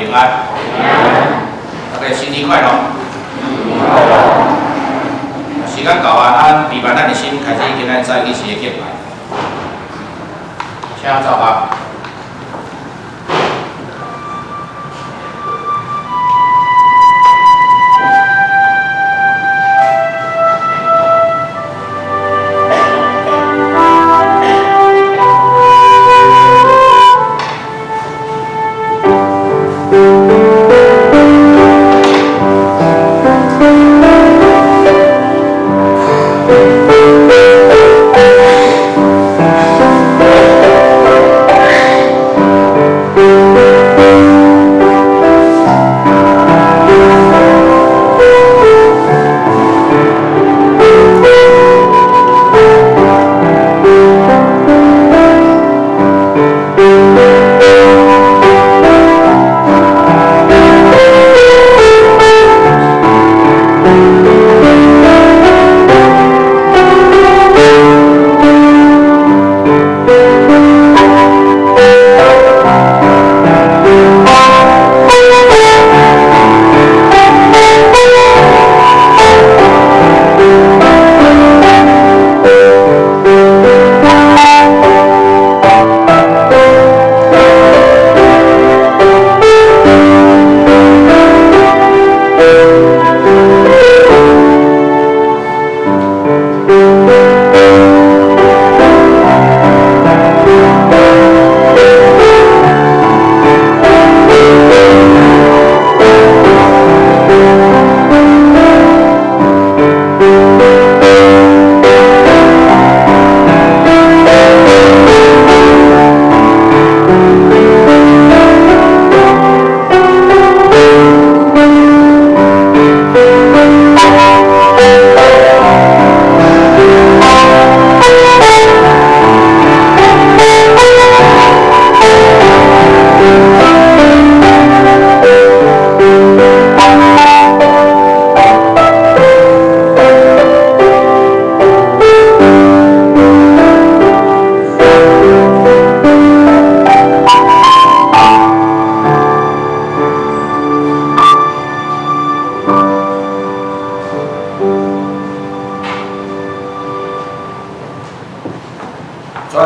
平安。大家新年快樂。時間到啊，咱預備咱的心，開始今仔早起時的敬拜。請走吧。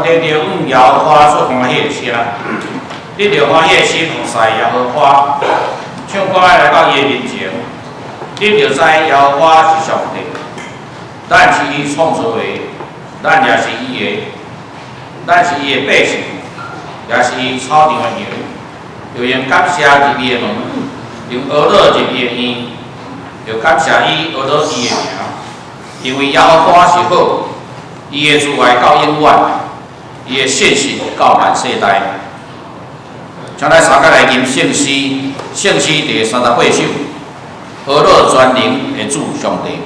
全天著向耶和華出歡喜的聲，得著歡喜的心奉事耶和華，唱歌來到伊的面前，恁著知耶和華是上帝，咱是伊創造的，咱也是伊的，咱是伊的百姓，也是伊草場的羊。著用感謝入伊的門，用哀樂入伊的院，著感謝伊，哀樂伊的名，因為耶和華是好，伊的慈愛到永遠，伊的信實到萬世代。請咱三個來吟聖詩，聖詩第38首，哀樂全能的主上帝。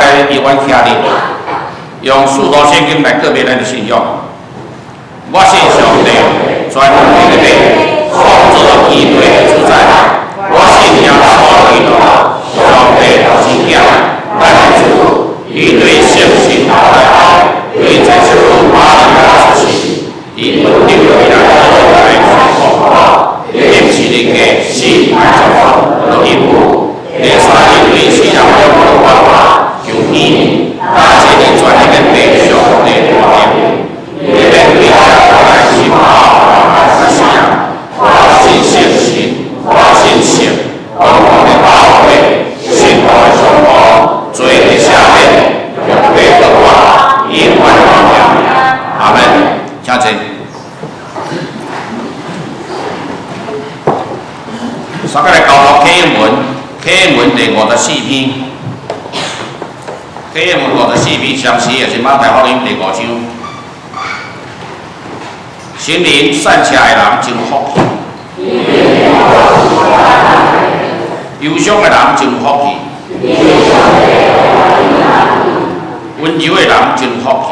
家永遠徛立，用使徒信經來告白咱的信仰。我信上帝，全能的父，創造天地的主宰。我信耶穌基督，上帝獨生子，咱的主，伊對聖神來，對在聖母瑪利亞出世，伊本丟彼拉多來受苦，釘十字架死埋葬，落陰府，第三日對死人中復活，上天，感謝佇全能的父上帝大能，伊欲對活來審判死人。我信聖神，我信聖公共的教會，聖徒的相交，罪的赦免，肉體復活，永遠的命。阿門。請坐。三個來交託啟文，啟文第54篇，啟文五十四篇，相似也是馬太福音第五章。心靈善邪的人真有福氣，憂傷的人真有福氣，溫柔的人真有福氣，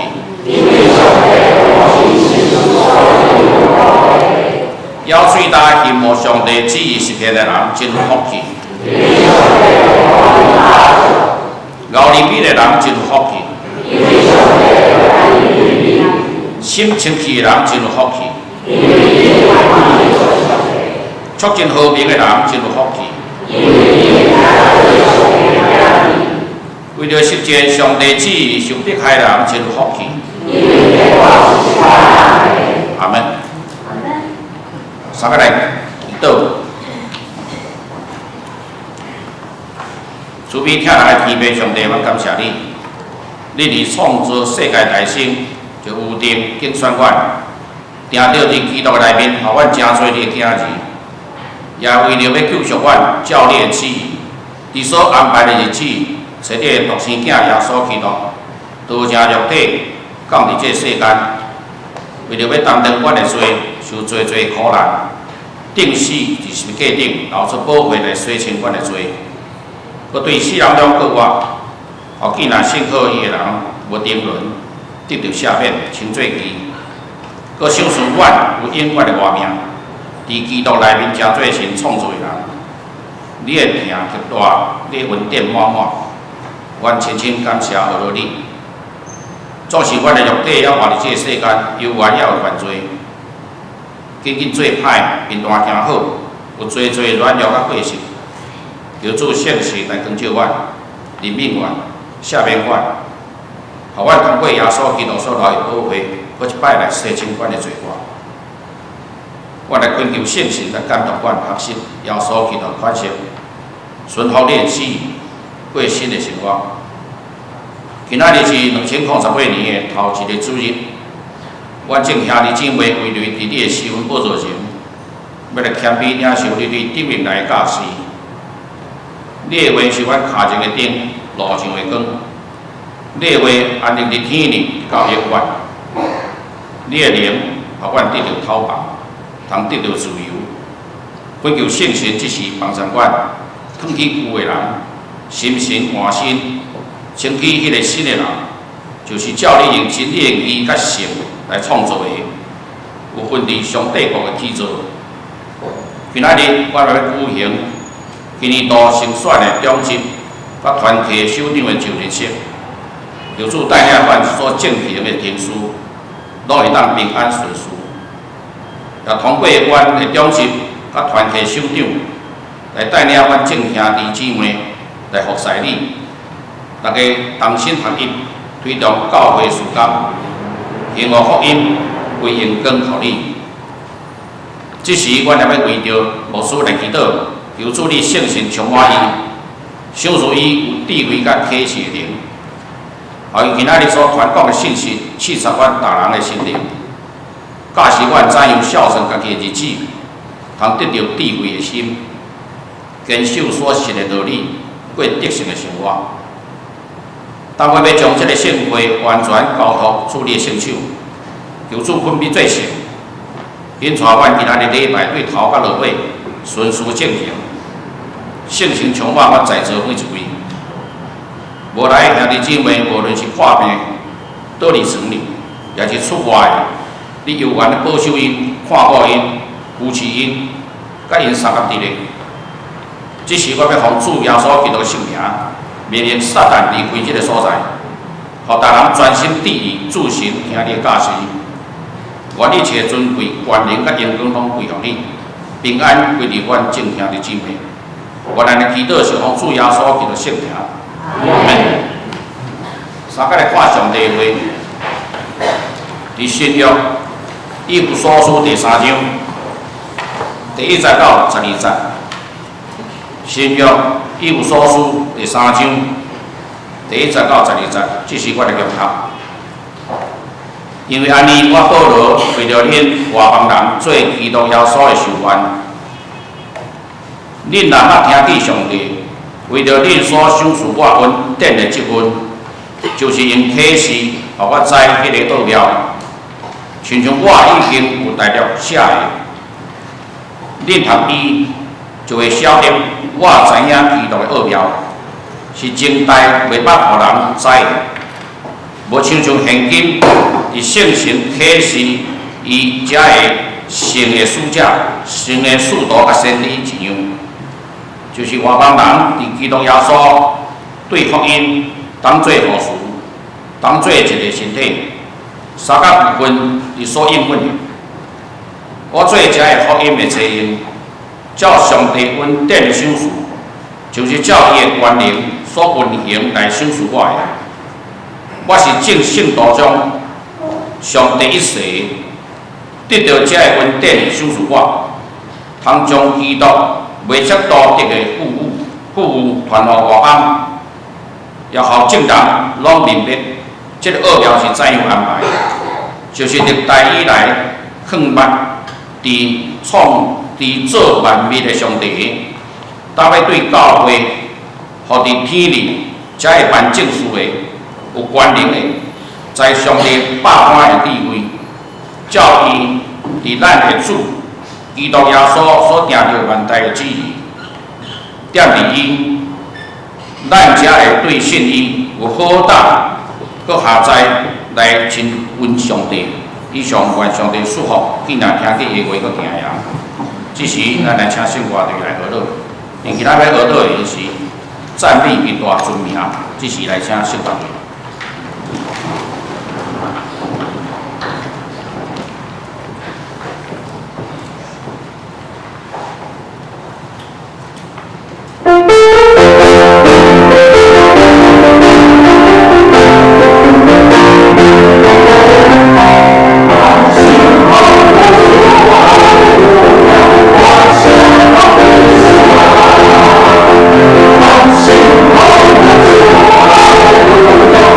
枵喙焦希望上帝旨意實現的人真有福氣，熬憐憫的人真有福氣，心清氣的人真有福氣，促進和平的人真有福氣，為著實踐上帝旨意受迫害的人真有福氣。阿門。三個來祈禱，慈悲疼人的天父上帝，阮感謝你，你佇創造世界大先就預定揀選阮，定著佇基督的內面，予阮成做你的囝兒，也為著欲救贖阮，照你的旨意，佇所安排的日子，差你的獨生囝耶穌基督，道成肉體，降佇這世間，為著欲擔當阮的罪，受濟濟苦難，釘死佇十字架頂，流出寶血來洗清阮的罪，閣對死人中復活，予見若信靠伊的人無沉淪，得著赦免，稱做義，閣賞賜阮有永遠的活命，佇基督內面成做神創造的人。你的疼極大，你的恩典滿滿，阮深深感謝阿羅你。總是阮的肉體猶活佇這个世間，猶原猶會犯罪，緊緊做歹，貧惰行好，有濟濟軟弱佮過失。求主聖神來光照阮，憐憫阮，赦免阮，予阮通過耶穌基督所流的寶血，閣一擺來洗清阮的罪過。阮來懇求聖神來監督阮學習耶穌基督款式，順服你的旨意，過新的生活。今仔日是2018年的頭一个主日，阮眾兄弟姊妹圍圍佇你的施恩寶座前，欲來謙卑領受你對頂面來的教示。你的話是阮跤前的燈，路上的光。你的話安定佇天裡，到永遠。你的靈，予阮得著透放，通得著自由。懇求聖神這時幫助阮，褪去舊的人，心神換新，穿起彼个新的人，就是照你用真理的義佮聖來創造的，有份佇上帝國的起造。今仔日阮欲舉行今年度新選的長執佮團契首長的就任式，求主帶領阮所進行的程序，攏會當平安順遂。也通過阮的長執佮團契首長來帶領阮眾兄弟姊妹來服侍你，大家同心合一，推動教會事工，興和福音，歸榮光予你。這時，阮也欲為著牧師來祈禱，求主你聖神充滿伊，賞賜伊有智慧佮啟示的靈，予伊今仔日所傳講的信息，刺插阮逐人的心靈，教示阮怎樣孝順家己的日子，通得著智慧的心，堅守所信的道理，過得勝的生活。當阮欲將這个聖會完全交託主你的聖手，求主分別做聖，引帶阮今仔日禮拜對頭到落尾順序進行，聖神充滿阮在座每一位。無來兄弟姊妹，無論是破病、倒佇床裡，抑是出外的，你猶原咧保守𪜶、看顧𪜶、扶持𪜶，佮𪜶相佮佇咧。這時我欲奉主耶穌基督聖名，命令撒旦離開這个所在，予逐人專心致意注神聽你的教示。願一切尊貴、權能佮榮光攏歸予你，平安歸佇阮眾兄弟姊妹。願咱的祈禱是奉主耶穌基督聖名。阿們。相佮來看上帝的話，佇新約以弗所書第三章第一節到十二節。新約以弗所書第三章第一節到十二節，這是我的經讀。因為按呢，我保羅為著恁外邦人做基督耶穌的囚犯，恁若捌聽見上帝為著恁所賞賜我恩典的這份，就是用啟示予我知彼个奧妙，親像我已經有大略寫的，恁讀伊就會曉得我知影基督的奧妙，是真大袂捌予人知的，無親像現今佇聖神啟示伊遮的聖的使者、聖的使徒佮先知一樣，就是外邦人佇基督耶穌對福音當做後嗣，當做一个身體，相佮部分佇所應允的。我做遮个福音的差役，照上帝恩典的賞賜，就是照伊的權能所運行來賞賜我的。我是眾聖徒中上第一細的，得著這个恩典賞賜我，通將基督袂測度得的富裕傳予外邦，也予眾人攏明白，這个奧妙是怎樣安排，就是歷代以來藏密佇創佇造萬物的上帝，逐尾對教會，予佇天裡才會辦正事的有權能的，在上帝百般的智慧，照伊佇咱的主基督耶穌所定著萬代的旨意，踮佇伊，咱才會對信伊有好膽，閣下在來親近上帝。以上願上帝賜福，見若聽見伊的話，閣行的人。這時，咱來請聖歌隊來學禱。因今仔欲學禱的是讚美伊大尊名。這時來請聖歌隊。 我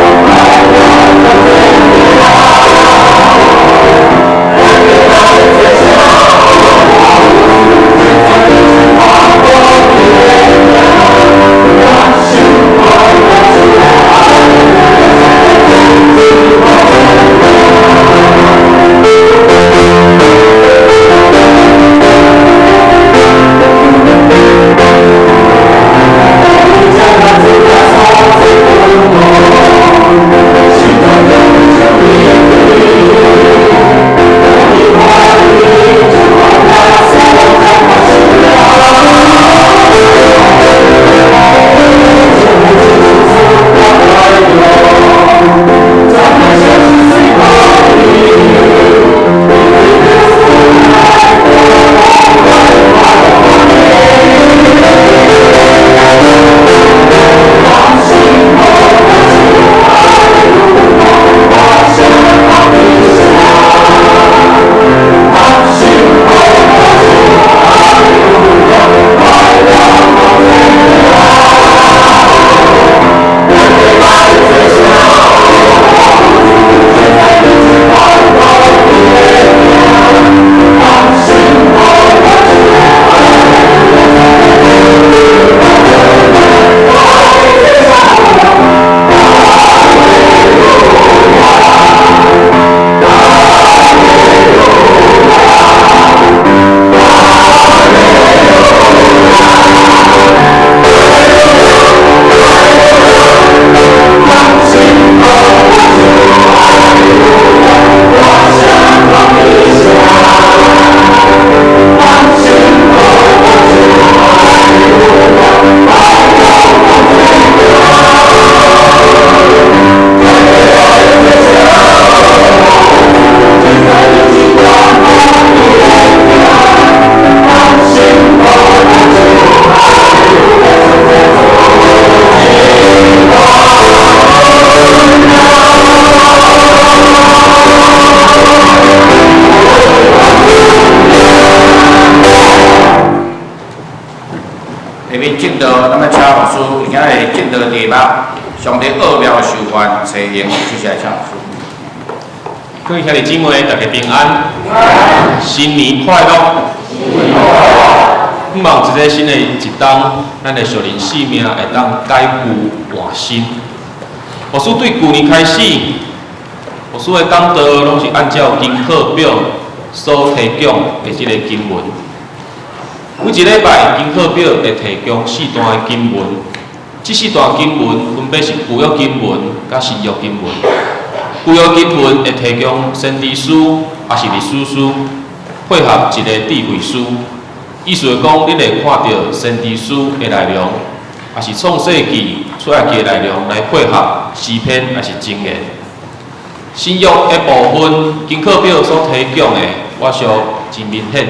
目，上帝奧妙的手腕，齊用這些唱詩。各位兄弟姊妹，大家平安，新年快樂！希望這個新的一冬，咱的屬靈生命會當改舊換新。牧師對舊年開始，牧師的講道攏是按照經課表所提供的這个經文。每一禮拜經課表會提供四段的經文，這四段經文分別是舊約經文佮新約經文。舊約經文會提供先知書，抑是歷史書，配合一個智慧書。意思是講，你會看著先知書的內容，抑是創世記、出埃及的內容來配合詩篇，抑是箴言。新約的部分，經課表所提供的，我想真明顯，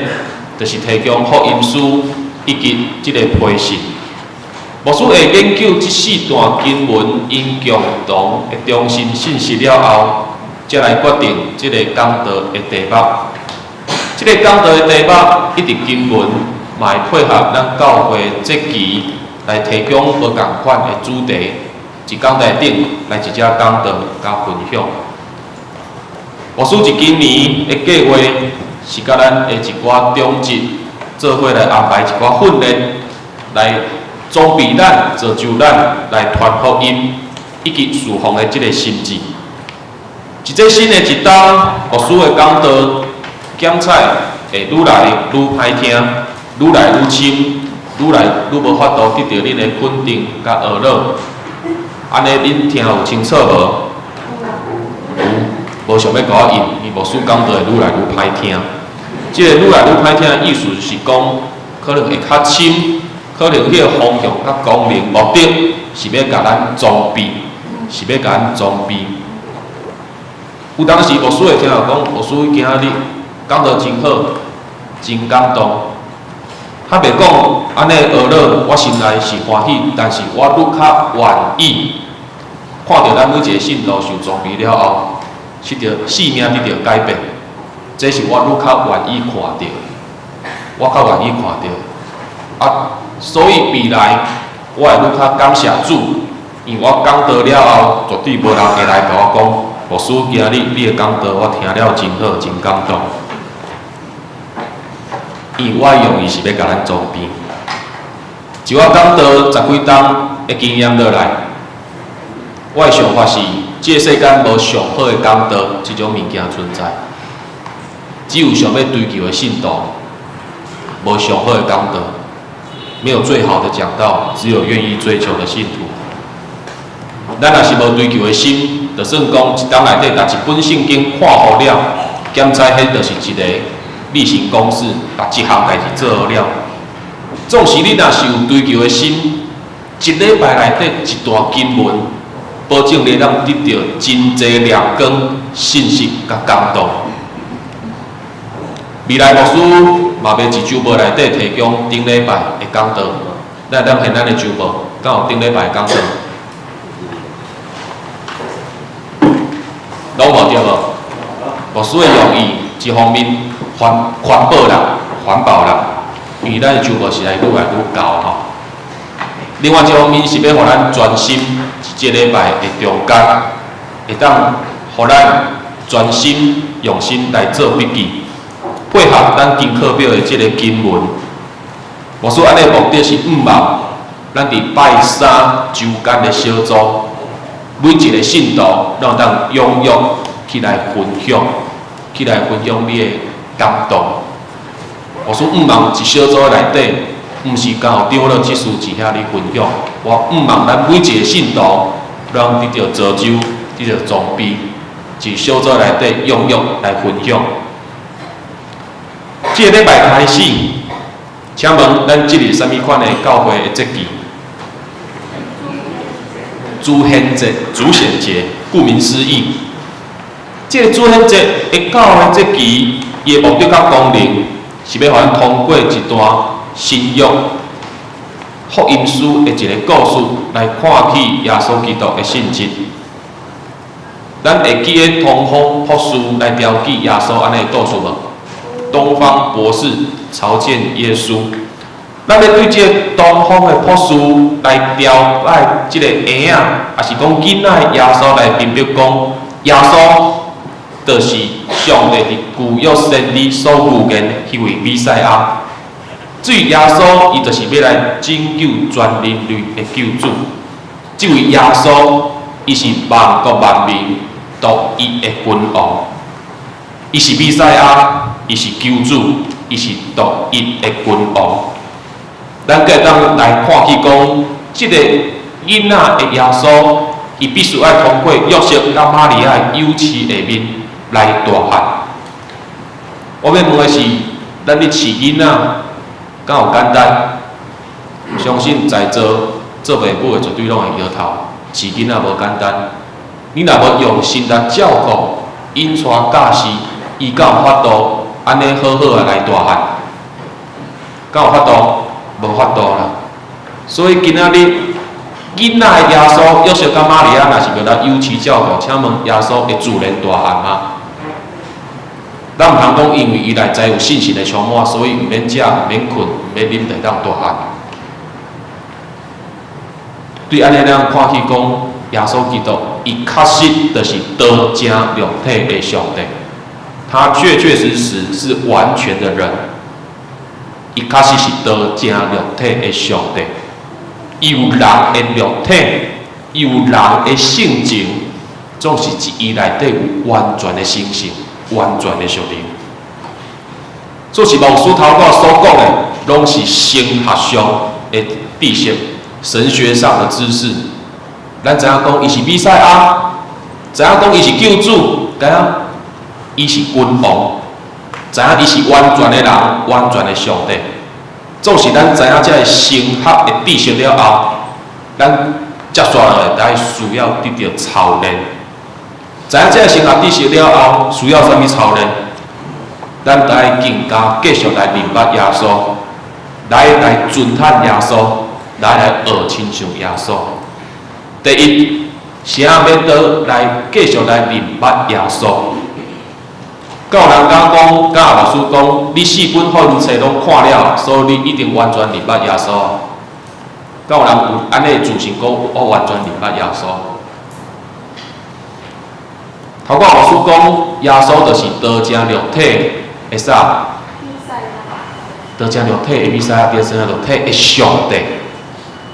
就是提供福音書以及這個批信。牧師會研究這四段經文𪜶共同的中心信息了後，才來決定這个講道的題目。這个講道的題目以及經文，嘛會配合咱教會節期來提供無仝款的主題，一講台頂來一節講道佮分享。牧師一今年的計劃是佮咱的一寡長執做伙來安排一寡訓練，來裝備咱、造就咱來傳福音以及侍奉的這个心志。一個新的一冬，牧師的講道講採會愈來愈歹聽，愈來愈深，愈來愈無法度得著恁的肯定佮呵咾。按呢，恁聽有清楚無？有，無想欲共我應，伊牧師講道會愈來愈歹聽。這个愈來愈歹聽的意思是講，可能會較深，可能彼个方向佮功能目的是欲共咱裝備，是欲共咱裝備。有當時牧師會聽著講，牧師今仔日講得真好，真感動。坦白講，按呢呵咾，我心內是歡喜，但是我愈較願意看著咱每一个信徒受裝備了後，得著生命得著改變，這是我愈較願意看著，我較願意看著。啊，所以未來我會愈較感謝主，因為我講道了後，絕對無人會來共我講，牧師今日你的講道我聽了真好，真感動。因為我的用意是欲共咱裝備。就我講道十幾冬的經驗落來，我的想法是，這个世間無上好的講道這種物件存在，只有想欲追求的信徒，無上好的講道，沒有最好的講道，只有願意追求的信徒。咱若是無追求的心，就算講一冬內底逐一本聖經看予了，檢知彼就是一个例行公事，把這項代誌做好了。縱使你若是有追求的心，一禮拜內底一段經文，保證你通得著真濟亮光、信息佮感動。未來牧師嘛欲佇週報內底提供頂禮拜的講道，咱會當現咱的週報，敢有頂禮拜的講道？攏無對無？牧師的用意，一方面環環保啦，環保啦，因為咱的週報實在愈來愈厚吼。另外一方面是欲予咱專心，這禮拜的中間，會當予咱專心用心來做筆記，配合咱經課表的這个經文。牧師按呢目的是向望，咱佇拜三週間的小組，每一个信徒攏會當踴躍起來分享，起來分享你的感動。牧師向望一小組內底，毋是干焦長老執事佇遐咧分享，我向望咱每一个信徒，攏得著造就，得著裝備，佇小組內底踴躍來分享。這个禮拜開始，請問咱這是啥物款的教會的節期？主顯節，主顯節，顧名思義，這个主顯節的教會節期，伊的目的佮功能，是欲予咱通過一段新約福音書的一个故事，來看起耶穌基督的性質。咱會記得東方博士來調記耶穌按呢个故事無？東方博士朝見耶穌。咱欲對這個東方的博士來雕拜這個嬰仔，抑是講囡仔的耶穌來辨別講，耶穌就是上帝佇舊約先知所預言的彼位彌賽亞。至於耶穌，伊就是欲來拯救全人類的救主。這位耶穌，伊是萬國萬民獨一的君王，伊是彌賽亞，伊是救主，伊是獨一的君王。咱閣會當來看去講，這個囡仔的耶穌，伊必須愛通過約瑟佮瑪利亞的幼齒下面來大漢。我欲問的是，咱咧飼囡仔，敢有簡單？相信在座做爸母的絕對攏會搖頭。飼囡仔無簡單，你若無用心來照顧、因材教示，伊敢有法度按呢好好仔來大漢？敢有法度？無法度啦。所以今仔日囡仔的耶穌，約瑟佮瑪利亞若是無來幼齒照顧，請問耶穌會自然大漢嗎？咱毋通講，因為伊內在有信心的充滿，所以毋免食、毋免睏、毋免啉，就會當大漢。對按呢咱看去講，耶穌基督，伊確實就是道成肉體的上帝，他確確實實是完全的人，伊確實是道成肉體的上帝，伊有人的肉體，伊有人的性情，總是佇伊內底有完全的神性，完全的屬靈。這是牧師頭拄所講的，攏是神學上的知識，神學上的知識。咱知影講伊是彌賽亞，知影講伊是救主，知影伊是君王，知影伊是完全的人，完全的上帝。總是咱知影這个神學的知識了後，咱接續落來需要得著操練。知影這个神學知識了後，需要啥物操練？咱愛更加繼續來認捌耶穌，來尊嘆耶穌，來學親像耶穌。第一，啥欲倒來繼續來認捌耶穌？敢有人敢講，敢有牧師講，你四本福音冊攏看了，所以你一定完全認捌耶穌。敢有人有按呢自信講，我完全認捌耶穌？頭拄牧師講，耶穌就是道成肉體的啥？道成肉體的彌賽亞，道成肉體的上帝。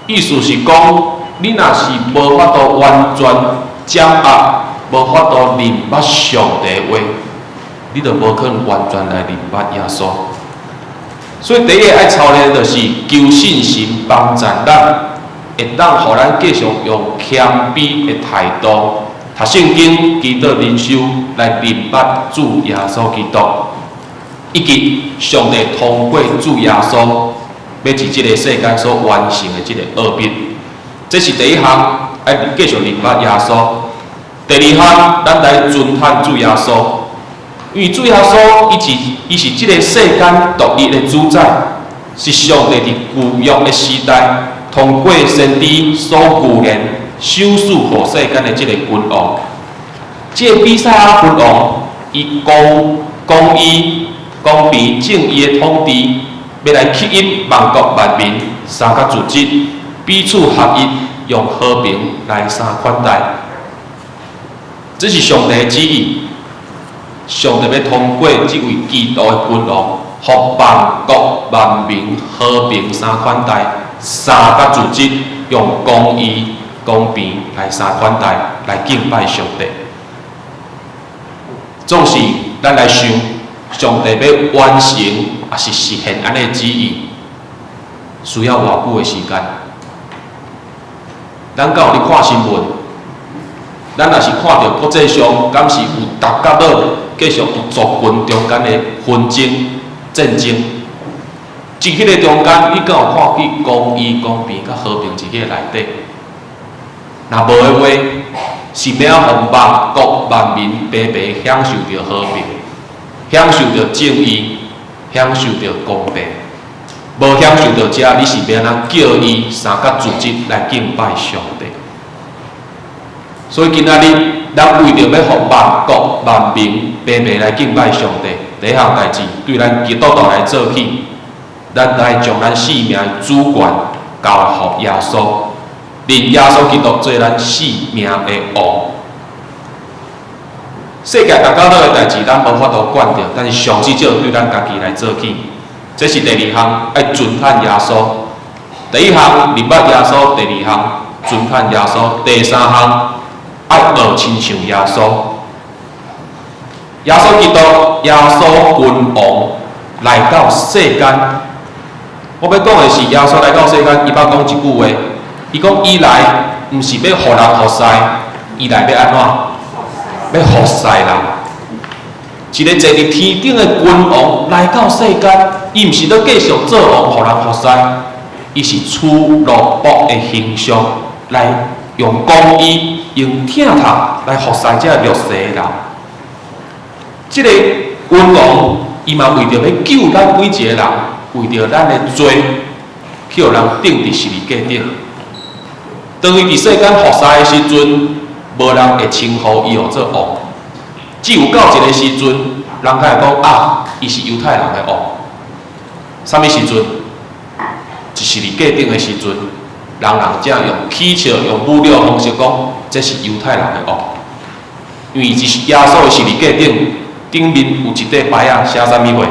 意思是講，你若是無法度完全掌握，無法度認捌上帝的話，你就無可能完全來認捌耶穌。所以第一个愛操練就是求信心幫助咱，會當予咱繼續用謙卑的態度讀聖經、祈禱、靈修來認捌主耶穌基督，以及上帝通過主耶穌欲佇這个世間所完成的這个奧秘。這是第一項，愛繼續認捌耶穌。第二項，咱來尊嘆主耶穌，因為主耶穌伊是這个世間獨一的主宰，是上帝佇舊約的時代通過先知所預言、賞賜予世間的這个君王。這个彌賽亞君王，伊公義、公平、正義的統治，欲來吸引萬國萬民三個組織，彼此合一，用和平來相款待。這是上帝的旨意。上帝欲通過這位基督的君王，予萬國萬民和平相款待，三個組織用公義、公平來相款待，來敬拜上帝。總是咱來想，上帝欲完成，抑是實現按呢旨意，需要偌久的時間？咱敢有咧看新聞？咱若是看著國際上，敢是有逐角落繼續有族群中間的紛爭、戰爭？佇彼個中間，你敢有看見公義、公平佮和平佇彼個內底？若無的話，是欲按予萬國萬民白白享受著和平，享受著正義，享受著公平？無享受著這，你是欲按怎叫伊三個組織來敬拜上帝？所以今仔日，咱為著欲予萬國萬民白白來敬拜上帝，第一項代誌對咱基督徒來做起，咱來將咱生命的主權交予耶穌，認耶穌基督做咱生命的王。世界逐角落的代誌，咱無法度管著，但是上至少對咱家己來做起。這是第二項，愛尊嘆耶穌。第一項認捌耶穌，第二項尊嘆耶穌，第三項愛學親像耶穌。耶穌基督，耶穌君王來到世間。我欲講的是，耶穌來到世間，伊捌講一句話，伊講伊來毋是欲予人服侍，伊來欲按怎？欲服侍人。一个坐佇天頂的君王來到世間，伊毋是咧繼續做王，予人服侍，伊是取奴僕的形象來用公義、用疼痛來服侍這弱勢的人。這个君王，伊嘛為著欲救咱每一個人，為著咱的罪，去予人釘佇十字架頂。當伊佇世間服侍的時陣，無人會稱呼伊做王。只有到一个時陣，人才會講啊，伊是猶太人的王。啥物時陣？佇十字架頂的時陣，人人才用取笑、用侮辱的方式講，這是猶太人的王。因為佇耶穌的十字架頂，頂面有一塊牌仔，寫啥物話？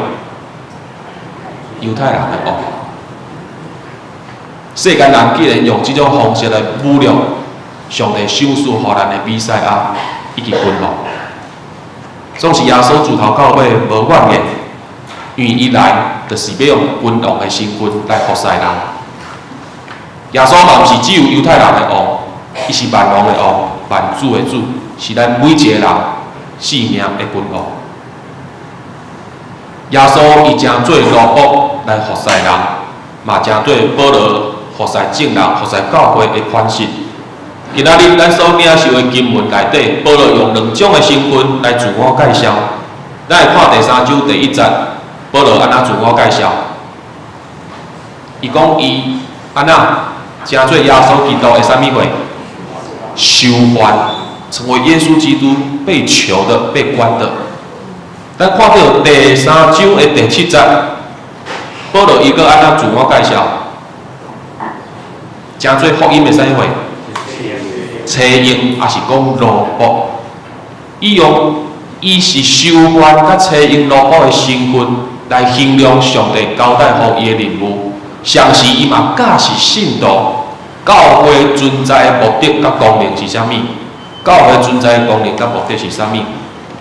猶太人的王。世間人既然用這種方式來侮辱上帝賞賜予咱的彌賽亞以及君王，總是耶穌自頭到尾無怨言，因為伊來就是欲用君王的身份來服侍人。耶穌嘛毋是只有猶太人的王，伊是萬王的王，萬主的主，是咱每一個人生命的君王。耶穌伊成做奴僕來服侍人，嘛成做保羅服侍眾人、服侍教會的款式。今仔日咱所領受的經文內底，保羅用兩種的身份來自我介紹。咱來看第三章第一節，保羅按怎自我介紹？伊講伊按怎成做耶穌基督的啥物貨？囚犯，成為耶穌基督被囚的、被關的。咱看著第三章的第七節，保羅伊閣按怎自我介紹？成做福音的啥物貨？差用，抑是講奴僕？伊用伊是囚犯佮差用奴僕的身份來形容上帝交代予伊的任務，同時伊嘛教示信徒，教會存在的目的佮功能是啥物？教會存在的功能佮目的是啥物？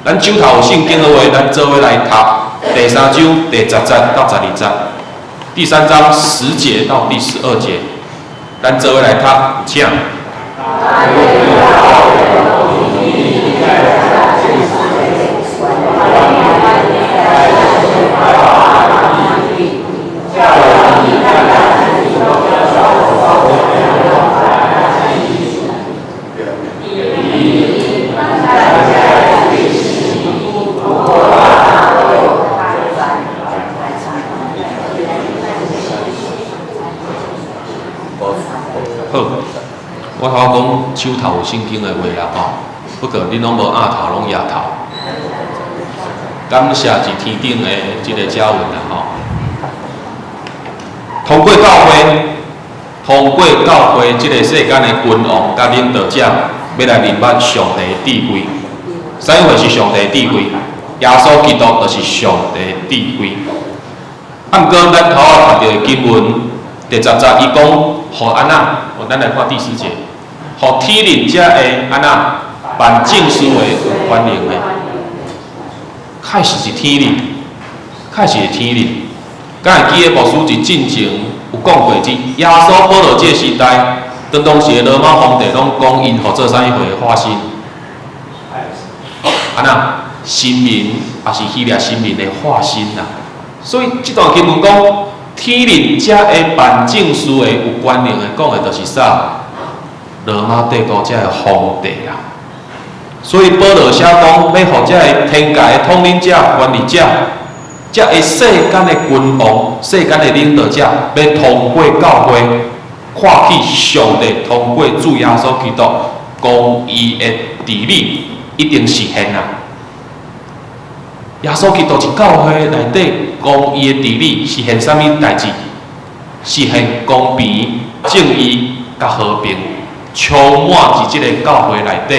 咱手頭有聖經的話，咱做伙來讀第三章第十節到十二節，第三章十節到第十二節，咱做伙來讀，請。好，我頭講手頭有聖經的話啦吼，不過恁攏無額頭，攏額頭。感謝佇天頂的這个嘉文啦吼。通過教會，通過教會這个世間的君王佮領導者，欲來認捌上帝的智慧。啥物貨是上帝的智慧？耶穌基督就是上帝的智慧。啊，毋過咱頭仔讀著的經文第十節，伊講，予按怎？咱來看第四節，予體認才會按怎辦正事的有權能的，確實是體認，確實是體認。敢會記得牧師佇進前有講過，佇耶穌保羅這个時代，當當時的羅馬皇帝攏講𪜶號做啥物貨的化身？按怎？神明抑是希臘神明的化身啦。所以這段經文講，體認才會辦正事的有權能的，講的就是啥？羅馬帝國這个皇帝啦。所以保羅寫講，欲予這个天界的統領者、權力者，這个世間的君王、世間的領導者，欲通過教會，看起上帝通過主耶穌基督公義的治理，一定實現啦。耶穌基督佇教會內底公公義的治理實現啥物代誌？實現公平、正義佮和平，充滿佇這个教會內底，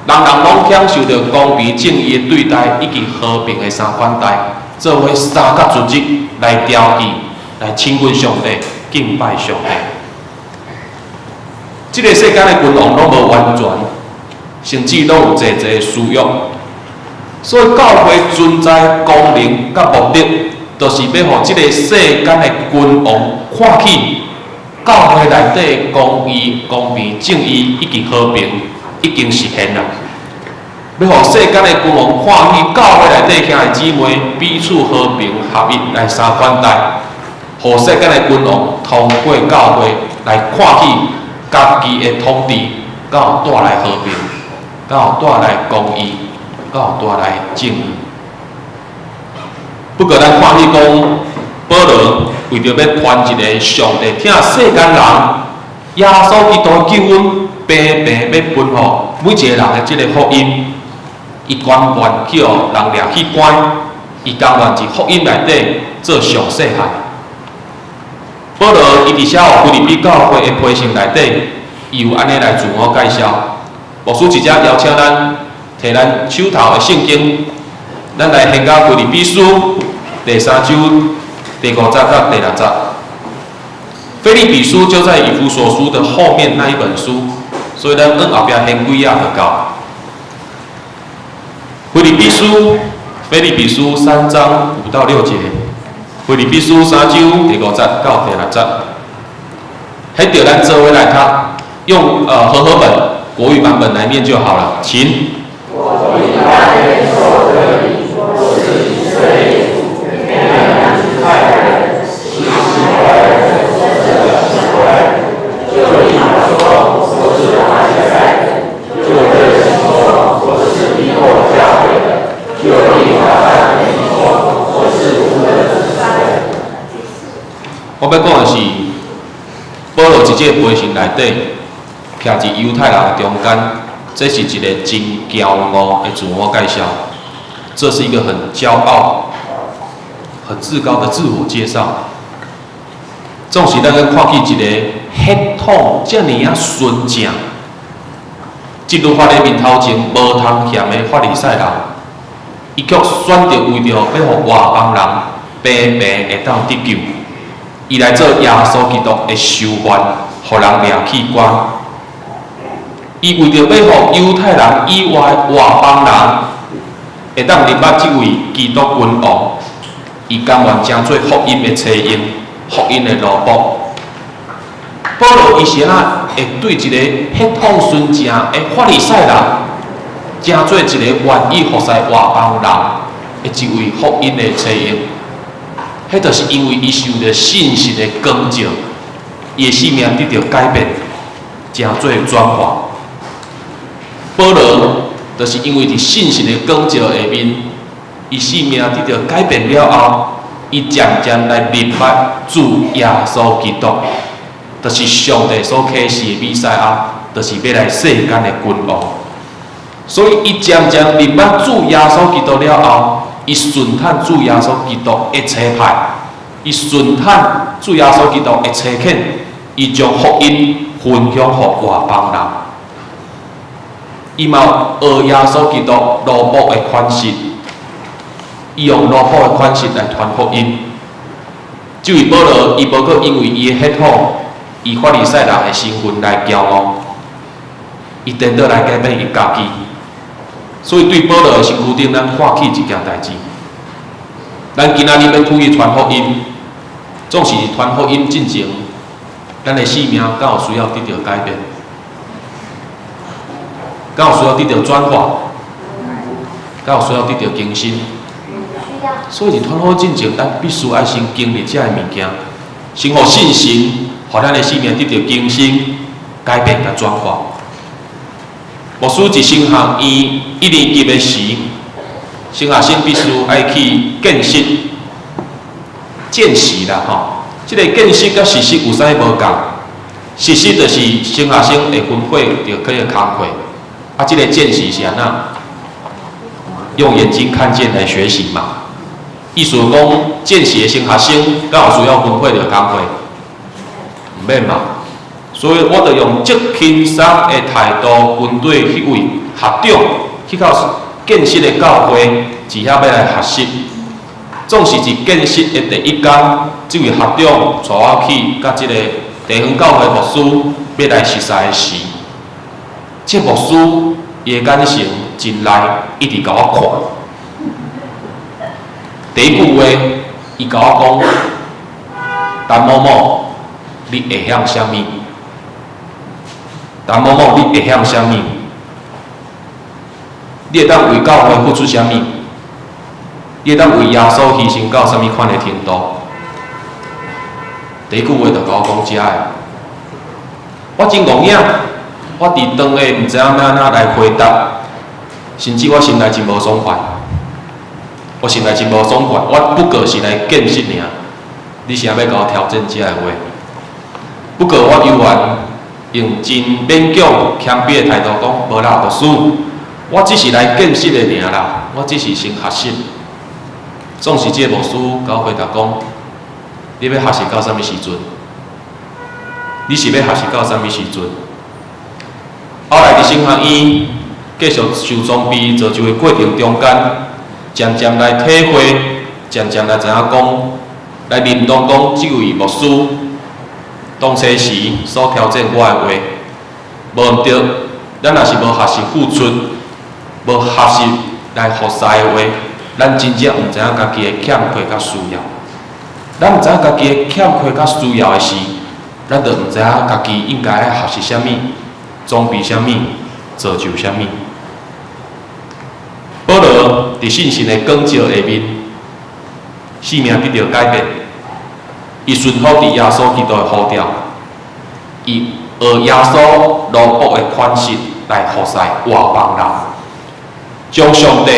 人人攏享受著公平正義的對待，以及和平的三款待，做伙三角組織來調戲、來親近上帝、敬拜上帝。這个世間的君王攏無完全，甚至攏有濟濟的私欲，所以教會存在功能佮目的，就是欲予這个世間的君王看起，教會內底公義、公平、正義以及和平已經實現啦。欲予世間的君王看起，教會內底兄弟姊妹彼此和平合一來相款待，予世間的君王通過教會來看起家己的統治，敢有帶來和平，敢有帶來公義，敢有帶來正義。不過，咱看彼講，保羅為著欲傳一个上帝疼世間人，耶穌基督的救恩，平平欲分予每一个人的這个福音，伊甘願去予人掠去關，伊甘願佇福音內底做上細漢。保羅伊佇寫予腓立比教會的批信內底，伊有按呢來自我介紹。牧師直接邀請咱提咱手頭的聖經，咱來掀到腓立比書第三章第五節到第六節。腓立比書就在以弗所書的後面那一本書，所以咱往後壁掀幾頁就到。腓立比書，腓立比書三章五到六節。腓立比書三章第五節到第六節，彼著咱做伙來讀，用和合本國語版本來念就好了，請。我因但願受割禮，我是以色列族，便雅憫支派的，是希伯來人中的希伯來人。就律法說，我是法利賽人；就熱心說，我是逼迫教會的；就律法上面說，我是無德子孫。我欲講的是，保羅佇這个批信內底，徛佇猶太人的中間，這是一個真驕傲的自我介紹。這是一個很驕傲、很自高的自我介紹。總是咱去看見一個血統遮爾仔純正，佇律法的面頭前無通嫌的法利賽人，伊卻選擇為著欲予外邦人平平會當得救，伊來做耶穌基督的囚犯，予人掠去關。伊為著欲予猶太人以外外邦人會當認捌這位基督君王，伊甘願成做福音的差役、福音的奴僕。保羅伊是按怎會對一個血統純正的法利賽人，成做一個願意服侍外邦人的一位福音的差役？彼就是因為伊受著信實的光照，伊的生命得著改變，成做轉化。保羅就是因為佇信實的光照下面，伊生命得著改變了後，伊漸漸來認捌主耶穌基督，就是上帝所啟示的彌賽亞，就是欲來世間的君王。所以，伊漸漸認捌主耶穌基督了後，伊順趁主耶穌基督的差派，伊順趁主耶穌基督的差遣，伊將福音分享予外邦人。伊嘛學耶穌基督奴僕的款式，伊用奴僕的款式來傳福音。這位保羅，伊無閣因為伊的血統、伊法利賽人的身份來驕傲，伊顛倒來改變伊家己。所以對保羅的身軀頂，咱看起一件代誌。咱今仔日欲出去傳福音，總是傳福音進前，咱的生命敢有需要得著改變？敢有需要得著轉化？敢有需要得著更新？所以佇傳福音進前，咱必須愛先經歷這个物件，先予信心，予咱的生命得著更新、改變佮轉化。牧師佇神學院一年級的時，神學生必須愛去見習、見習啦吼。這个見習佮實習有啥物無仝？實習就是神學生會分配著去工課，啊，這个見習是按怎？用眼睛看見來學習嘛。意思講，見習的新學生敢有需要分配著工課？毋免嘛。所以我就用足輕鬆的態度，跟綴彼位學長去到見習的教會，佇遐欲來學習。總是佇見習的第一工，這位學長帶我去佮這个地方教會牧師欲來熟似的時，這牧師伊的眼神真利，一直共我看。第一句話，伊共我講：陳某某，你會曉啥物？陳某某，你會曉啥物？你會當為教會付出啥物？你會當為耶穌犧牲到啥物款的程度？第一句話就共我講遮的，我真戇影，我佇當下毋知影欲按怎來回答，甚至我心內真無爽快，我心內真無爽快，我不過是來見習爾，你啥欲共我挑戰這个話？不過我猶原用真勉強謙卑的態度講，無啦，牧師，我只是來見習的爾啦，我只是先學習。總是這个牧師共我回答講：你欲學習到啥物時陣？你是欲學習到啥物時陣？後來佇神學院繼續受裝備造就的過程中間，漸漸來體會，漸漸來知影講，來認同講，這位牧師當初時所挑戰我的話，無毋對。咱若是無學習付出，無學習來服侍的話，咱真正毋知影家己的欠缺佮需要。咱毋知影家己的欠缺佮需要的時，咱就毋知影家己應該愛學習啥物，裝備啥物，造就啥物。保羅佇信心的光照下面，生命得著改變。伊順服佇耶穌基督的呼召，伊學耶穌奴僕的款式來服侍外邦人，將上帝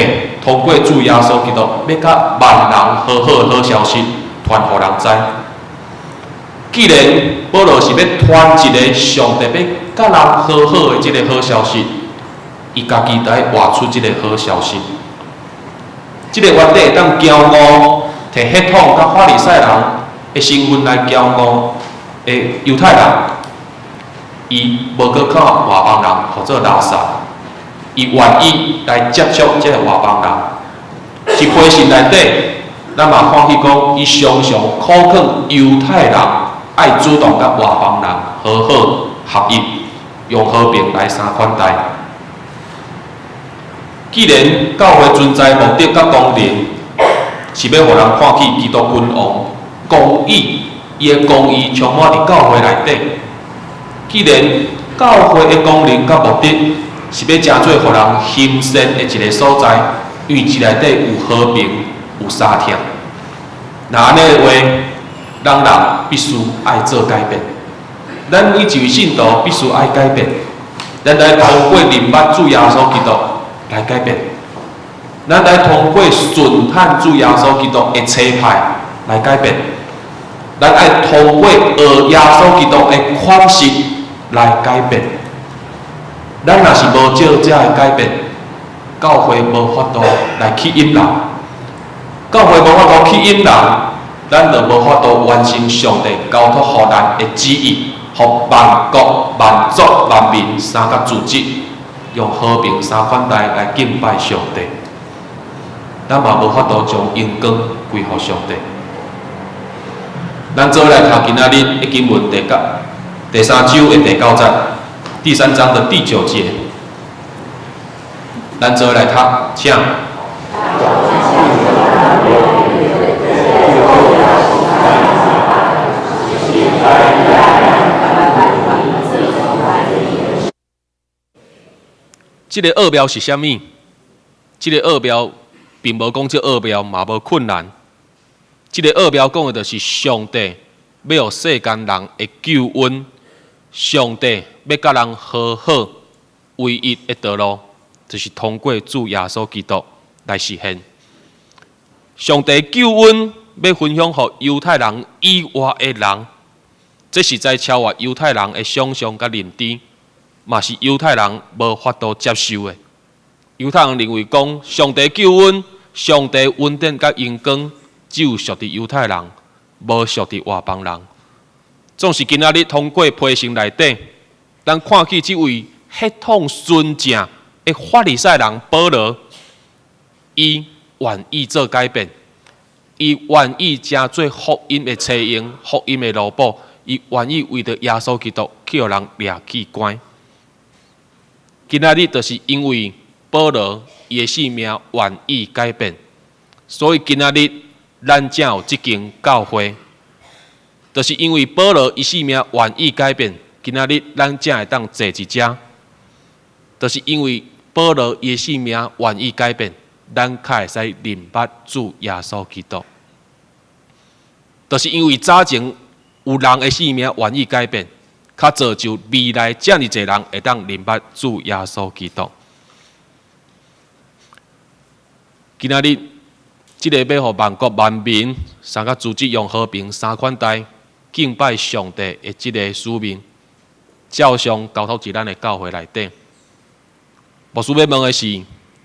通過主耶穌基督欲佮萬人和好的好消息傳予人知。既然保羅是欲傳一个上帝欲佮人和好的這个好消息，伊家己就愛活出這个好消息。這个原理會當驕傲，提血統佮法利賽人的身份來驕傲的猶太人，伊無閣看外邦人予做垃圾，伊願意來接觸這个外邦人。一批信內底，咱嘛看見講，伊常常苦勸猶太人愛主動佮外邦人和好合一，用和平來相款待。既然教會存在目的佮功能，是欲予人看見基督君王公義，伊的公義充滿佇教會內底。既然教會的功能佮目的是欲成做予人行善的一个所在，因為這內底有和平、有相疼。若按呢的話，咱人必須愛做改變。咱每一位信徒必須愛改變。咱來通過認捌主耶穌基督來改變。咱來通過順趁主耶穌基督的差派來改變。咱愛通過學耶穌基督的款式來改變。咱若是無照這个改變，教會無法度來吸引人。教會無法度吸引人，咱就無法度完成上帝交託予咱的旨意，予萬國、萬族、萬民三個組織，用和平相款待來敬拜上帝。咱嘛無法度將榮光歸予上帝。咱做伙來讀今仔日的經文第九第三章的第九節，第三章的第九節。咱做伙來讀，請。這个奧妙是啥物？這个奧妙並無講這奧妙嘛無困難。這个奧妙講的就是上帝欲予世間人的救恩，上帝欲佮人和好，唯一的道路就是通過主耶穌基督來實現。上帝救恩欲分享予猶太人以外的人，這實在超越猶太人的想象佮認知，嘛是猶太人無法度接受的。猶太人認為講，上帝救恩、上帝恩典佮榮光，只有屬佇猶太人，無屬佇外邦人。總是今仔日通過批信內底，咱看見這位血統純正的法利賽人保羅，伊願意做改變，伊願意成做福音的車用、福音的奴僕，伊願意為著耶穌基督去予人掠去關。今仔日就是因為保羅伊的性命願意改變，所以今仔日咱才有這間教會。就是因為保羅伊性命願意改變，今仔日咱才會當坐佇遮。就是因為保羅伊的性命願意改變，咱較會使認捌主耶穌基督。就是因為早前有人的性命願意改變，較造就未來遮爾濟人會當認捌主耶穌基督。今仔日，這个欲予萬國萬民三個組織用和平三款待敬拜上帝的這个使命，照常交託佇咱的教會內底。牧師欲問的是，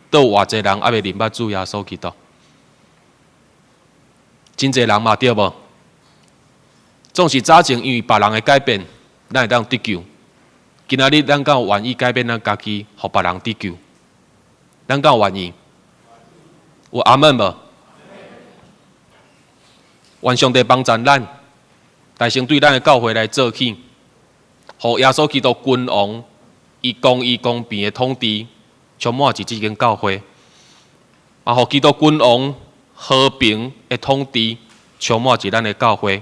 倒有偌濟人猶未認捌主耶穌基督？真濟人嘛，對無？總是早前因為別人的改變，咱會當得救。今仔日咱敢有願意改變咱家己，予別人得救？咱敢有願意？有阿們無？願上帝幫助咱，大先對咱的教會來做起，予耶穌基督君王伊公義公平的統治，充滿佇這間教會；嘛，予基督君王和平的統治，充滿佇咱的教會。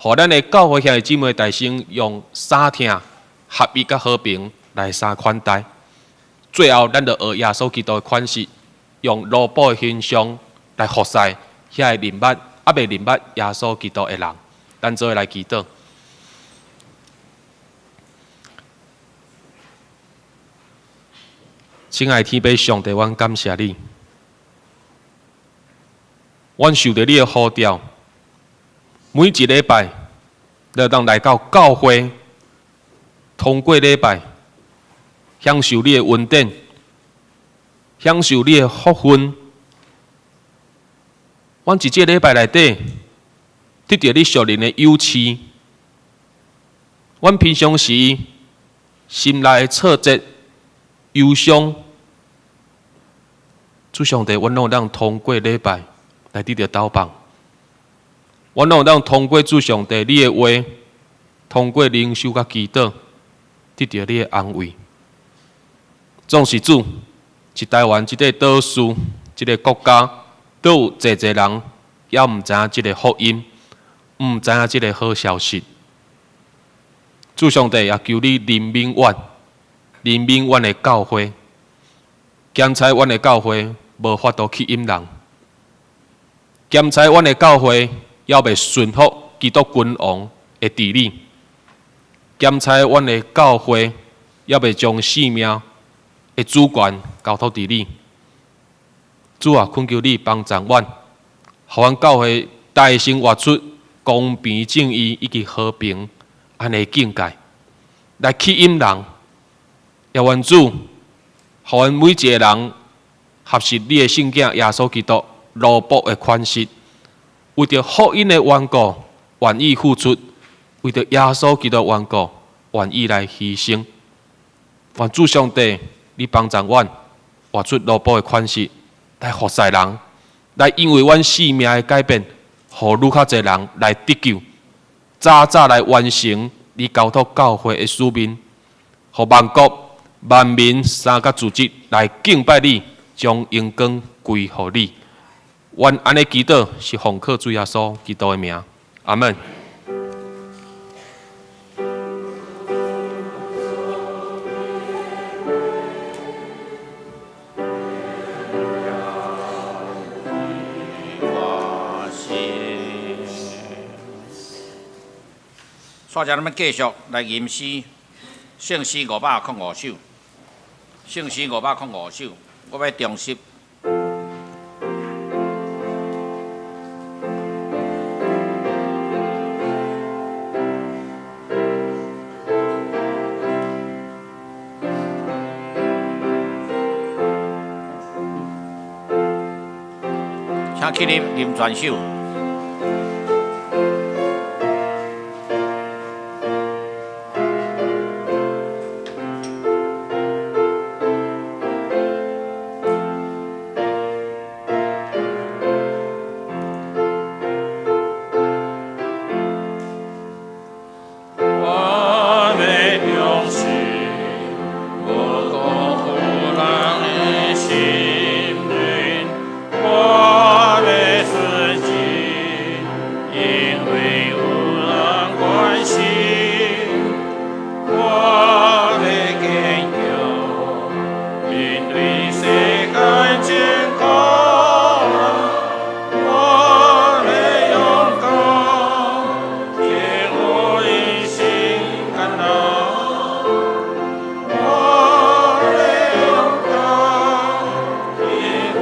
予咱的教會兄弟姊妹大聲用三疼合一佮和平來三款待。最後，咱就學耶穌基督的款式，用奴僕的形象來服侍遐个認捌、猶未認捌耶穌基督的人。咱做伙來祈禱。親愛的天父上帝，阮感謝你，阮受著你的呼召，每一禮拜，都當來到教會，通過禮拜，享受你的恩典，享受你的福分。阮佇這禮拜內底，得著你屬靈的養飼。阮平常時心內的挫折、憂傷，主上帝，阮攏會當通過禮拜來得著投放。阮攏會當通過主上帝你的話，通過靈修佮祈禱，得著你的安慰。總是主，佇台灣這塊島嶼，這个國家，都有濟濟人猶毋知影這个福音，毋知影這个好消息。主上帝也求你憐憫阮，憐憫阮的教會，檢查阮的教會無法度吸引人，檢查阮的教會猶未順服基督君王的治理，檢查阮的教會猶未將性命的主權交託佇你。主啊，懇求你幫助阮，予阮教會大聲活出公平正義以及和平按呢境界，來吸引人。也願主，予阮每一个人學習你的聖子耶穌基督奴僕的款式，為著福音的緣故，願意付出；為著耶穌基督的緣故，願意來犧牲。願主上帝，你幫助阮活出奴僕的款式，來服侍人，來因為阮性命的改變，予愈較濟人來得救，早早來完成你交託教會的使命，予萬國萬民三個組織來敬拜你，將榮光歸予你。阮按呢祈禱是奉靠主耶穌基督的名，阿們。煞只咱們繼續來吟詩，聖詩505首，聖詩505首，我欲重拾。請請起立啉全手。我欲重拾無辜負人的心靈，我欲純淨，因為有人關心。我欲堅強，面對世間艱苦。我欲勇敢，天賦人心艱難。我欲勇敢，天賦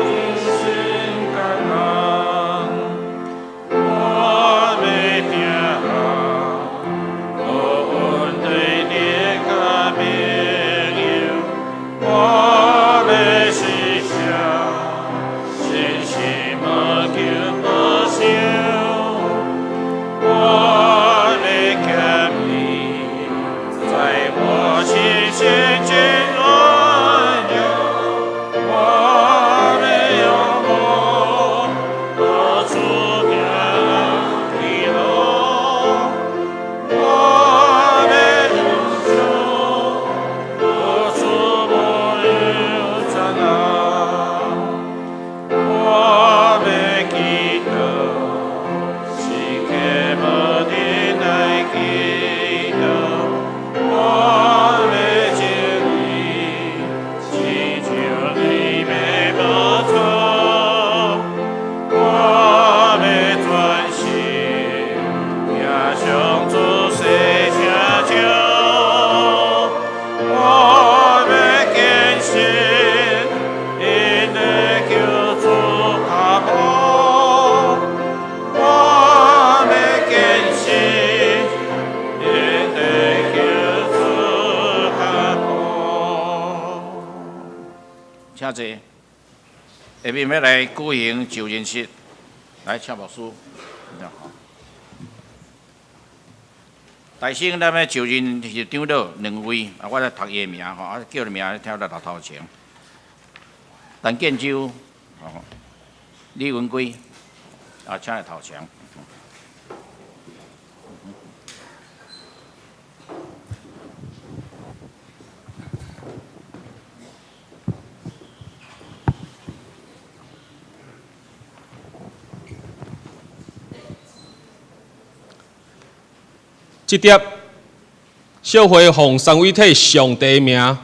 人心艱難。我欲聽無問對敵佮朋友，我欲實現信心無求無想。我欲堅毅，在我心心真軟弱。我欲勇猛，到處行義路。我欲勇強，到處無有災難。我欲祈禱，時刻無停來祈禱。我欲正義，親像你的寶座。我欲專心，行上主世成就。我欲堅信，𪜶的救主跤步。我欲堅信，𪜶的救主跤步。請坐。下面欲來舉行就任式，來請牧師。大先咱欲就任是長老兩位，啊，我來讀伊的名吼，啊，叫伊名聽來頭前。陳建州，哦，李文貴，啊，請來頭前。這碟小會奉三位一體上帝名，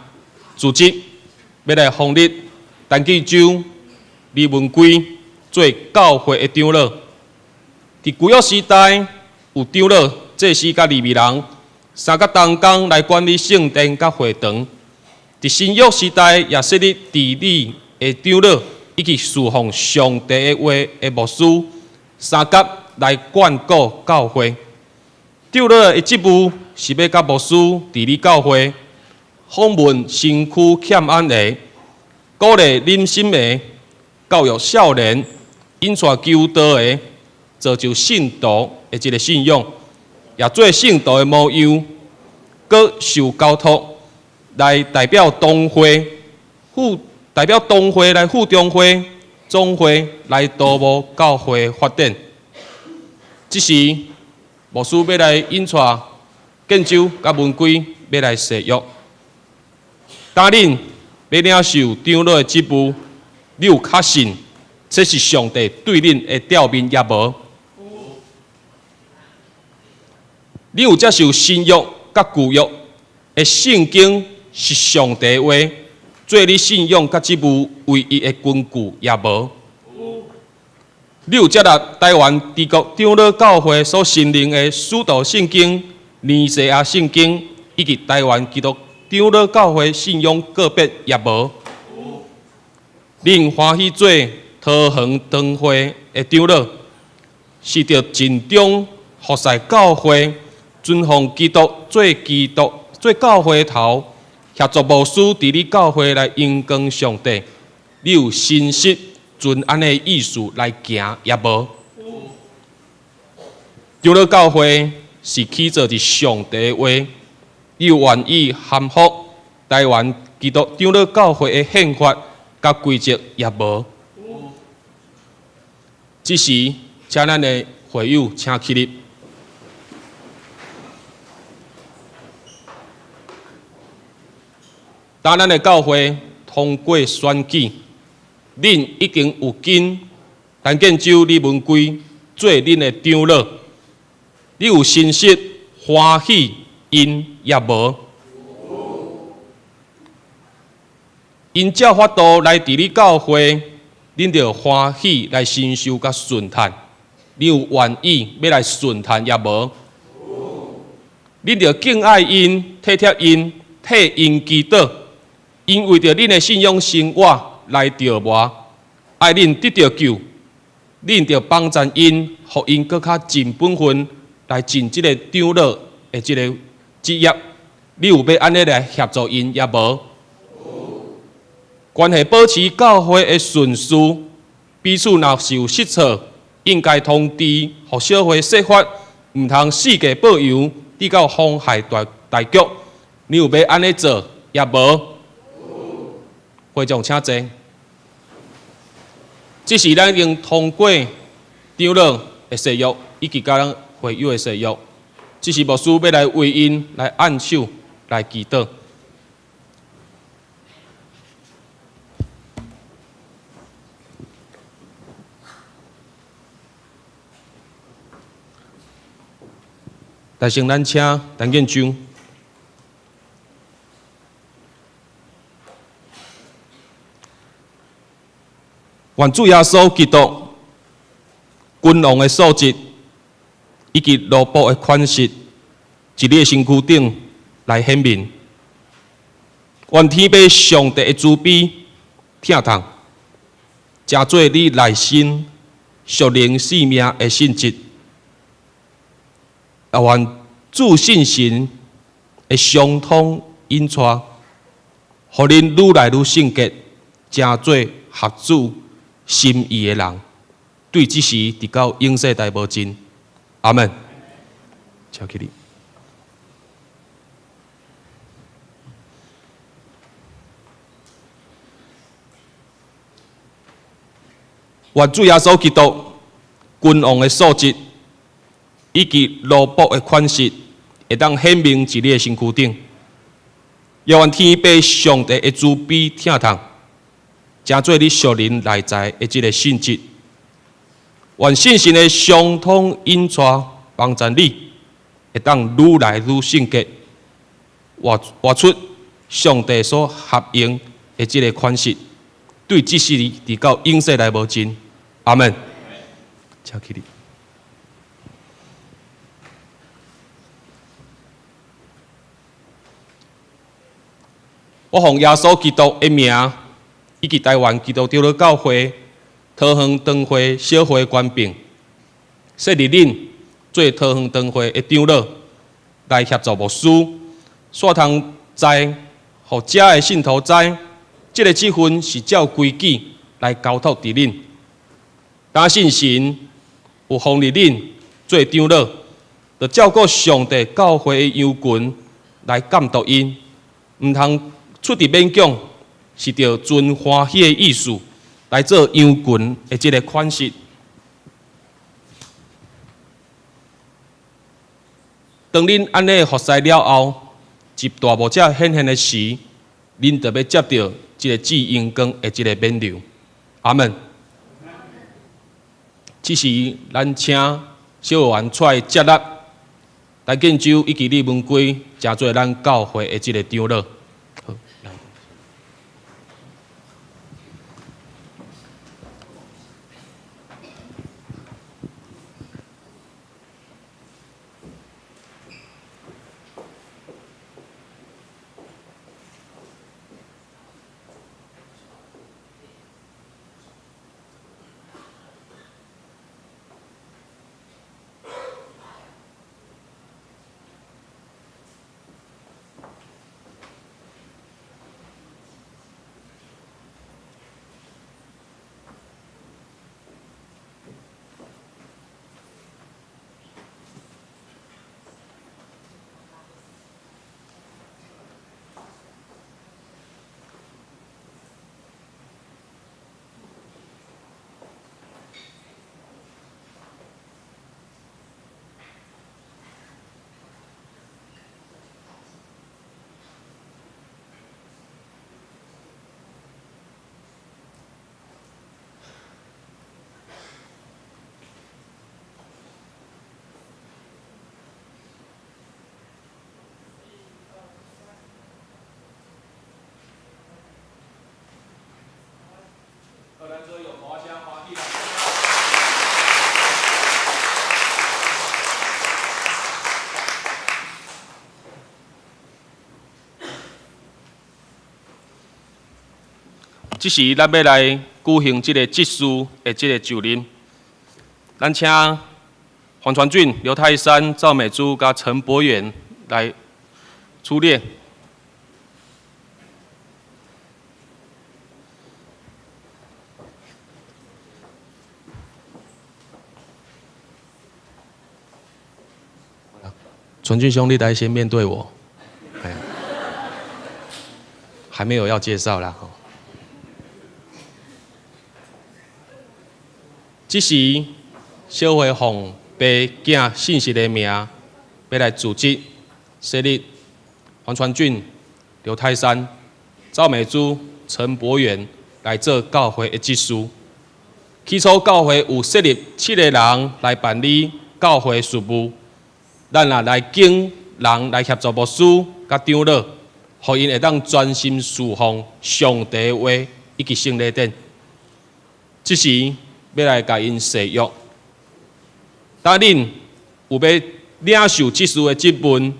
組織欲來封立陳建州、李文貴做教會的長老。佇舊約時代，有長老、祭司佮利未人三角同工來管理聖殿佮會堂。佇新約時代，也設立治理的長老以及侍奉上帝的話的牧師三角來管顧教會。長老的職務是欲佮牧師治理教會，訪問身軀欠安的，鼓勵忍心的，教育少年，引帶求道的，造就信徒的一个信仰，也做聖徒的模樣，閣受交託來代表同會，副代表同會來副中會、總會來督導教會發展。這時，牧師欲來引帶建州佮文貴欲來誓約，當恁欲領受長老的職務，你有確信這是上帝對恁的召命抑無？你有接受新約佮舊約的聖經是上帝的話，做你信仰佮職務唯一的根據抑無？你有接納台灣治國長老教會所承認的使徒聖經、尼西亞聖經以及台灣基督長老教會信仰告別抑無？恁歡喜做桃園堂會的長老，是著盡忠服侍教會，尊奉基督做基督做教會頭，協助牧師治理教會來榮光上帝。你有誠實遵按呢意思來行，抑無？長老教會是起做佇上帝的話，你有願意降服臺灣基督長老教會的憲法佮規則，抑無？這時，請咱的會友請起立。當咱的教會通過選舉，恁已經有揀陳建州、李文貴做恁的長老，你有誠實歡喜𪜶抑無？𪜶照法度來佇你教會，恁著歡喜來承受佮順趁。你有願意欲來順趁抑無？恁著敬愛𪜶、體貼𪜶、替𪜶祈禱。𪜶為著恁的信仰生活來著魔，愛恁得著救，恁著幫贊𪜶，予𪜶閣較盡本分來盡這个長老的這个職業。你有欲按呢來協助𪜶抑無？關係保持教會的順序，彼此若是有失錯，應該通知，予小會說法，毋通四界報揚，直到妨害大大局。你有欲按呢做抑無？會長請坐。這是咱已經通過長老的誓約，以及佮咱會友的誓約。這是牧師欲來為𪜶來按手來祈禱。大先，咱請陳建州。願主耶穌基督君王的素質，以及奴僕的款式，佇你的身軀頂來顯明。願天父上帝的慈悲、疼痛，成做你內心屬靈生命的性質。也願主聖神的相通引帶，予恁愈來愈聖潔，成做合主心意的人，對這時直到永世代無盡。阿門。請起立。願主耶穌基督君王的素質，以及奴僕的款式，會當顯明佇你的身軀頂。也願天父上帝的慈悲疼痛，成做你屬靈內在的這个性質。願聖神的相通引帶幫助你，會當愈來愈聖潔，活活出上帝所合用的這个款式，對這世直到永世來無盡。阿門。請起立。我奉耶穌基督的名，以及臺灣基督長老教會桃園堂會小會權柄，設立恁做桃園堂會的長老，來協助牧師，煞通知，予遮的信徒知，這个職分是照規矩來交託佇恁。當聖神有封立恁做長老，就照顧上帝教會的羊群來監督𪜶，毋通出佇勉強，是著存歡喜的意思來做羊群的這个款式。當恁按呢服侍了後，一大牧者顯現的時，恁就欲接著這个至榮光的這个勉勵。阿門。這時，咱請小會員出來接納陳建州以及李文貴，成做咱教會的這个長老。好，來。好，咱做用鼓聲歡喜來。這時，咱欲來舉行這个執事的這个就任。咱請黃傳俊、劉泰山、趙美珠佮陳博遠來出列。傳俊兄，你來先面對我。哎，還沒有要介紹啦。這時，小會奉爸囝信實的名，欲來組織設立黃傳俊、劉泰山、趙美珠、陳博遠來做教會的執事。起初，教會有設立七个人來辦理教會事務。咱若來揀人來協助牧師佮長老，予𪜶會當專心事奉上帝話以及聖禮典。這時欲來共𪜶誓約，當恁有欲領受執事的職分，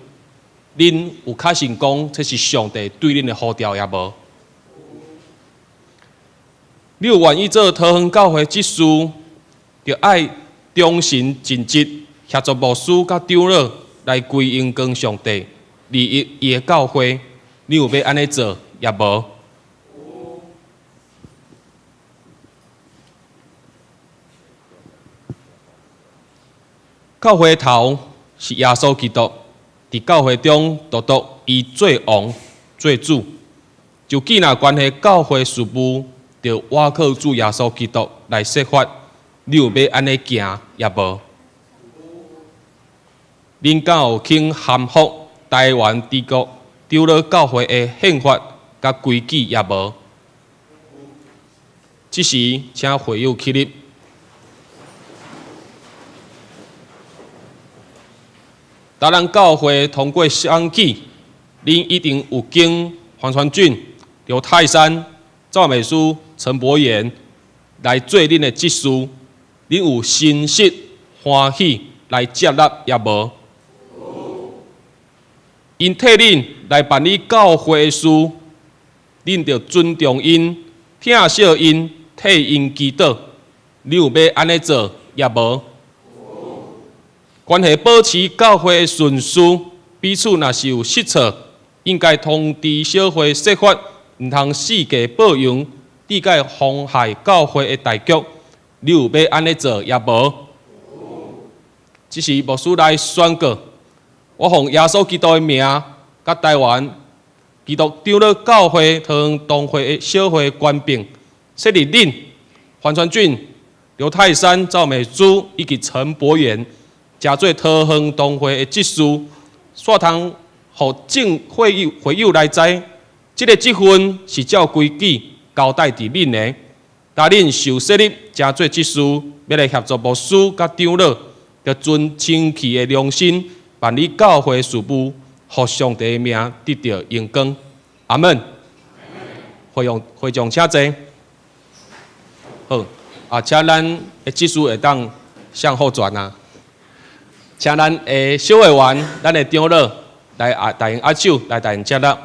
恁有確信講這是上帝對恁的呼召抑無？你有願意做桃園教會執事，著愛忠心盡職，協助牧師佮長老來歸榮光上帝，利益伊的教會。你有欲按呢做抑無？教會頭是耶穌基督，佇教會中獨獨伊做王做主。就既若關係教會事務，著倚靠主耶穌基督來設法。你有欲按呢行抑無？恁敢有肯降服台灣基督長老教會的憲法佮規矩抑無？這時，請會友起立。當咱教會通過選舉，恁一定有經黃傳俊、劉泰山、趙美書、陳博賢來做恁的執事，恁有誠實歡喜來接納抑無？𪜶替恁來辦理教會的事，恁著尊重𪜶、疼惜𪜶、替𪜶祈禱。你有欲按呢做抑無？關係保持教會的順序，彼此若是有失錯，應該通知小會說法，毋通四界報揚，致解妨害教會的大局。你有欲按呢做抑無？這時牧師來宣告：我奉耶穌基督的名，佮台灣基督長老教會桃園堂會的小會權柄，設立恁黃傳俊、劉泰山、趙美珠以及陳博元，成做桃園堂會的執事，煞通予眾會友會友來知，這个職分是照規矩交代佇恁的。當恁受設立成做執事，欲來協助牧師佮長老，著遵清氣的良心辦理教會事務，予上帝的名得著榮光。阿門。會用會長請坐。好，啊，請咱的執事會當向後轉啊。請咱的小會員、咱的長老來啊，大用握手來大用接納。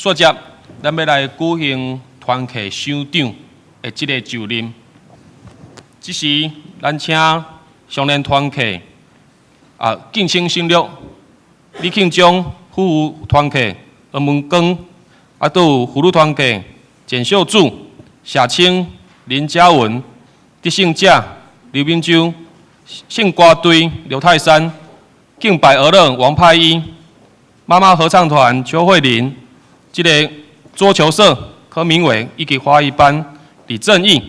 煞接，咱欲來舉行團契首長的這个就任。這時，咱請少年團契啊，敬請省略李慶忠夫婦團契、黃文光，啊，閣有婦女團契簡秀柱、謝清、林嘉文、得勝者劉敏洲、聖歌隊劉泰山、敬拜兒樂王派一、媽媽合唱團邱慧玲、這个桌球社柯明偉以及花藝班李正義。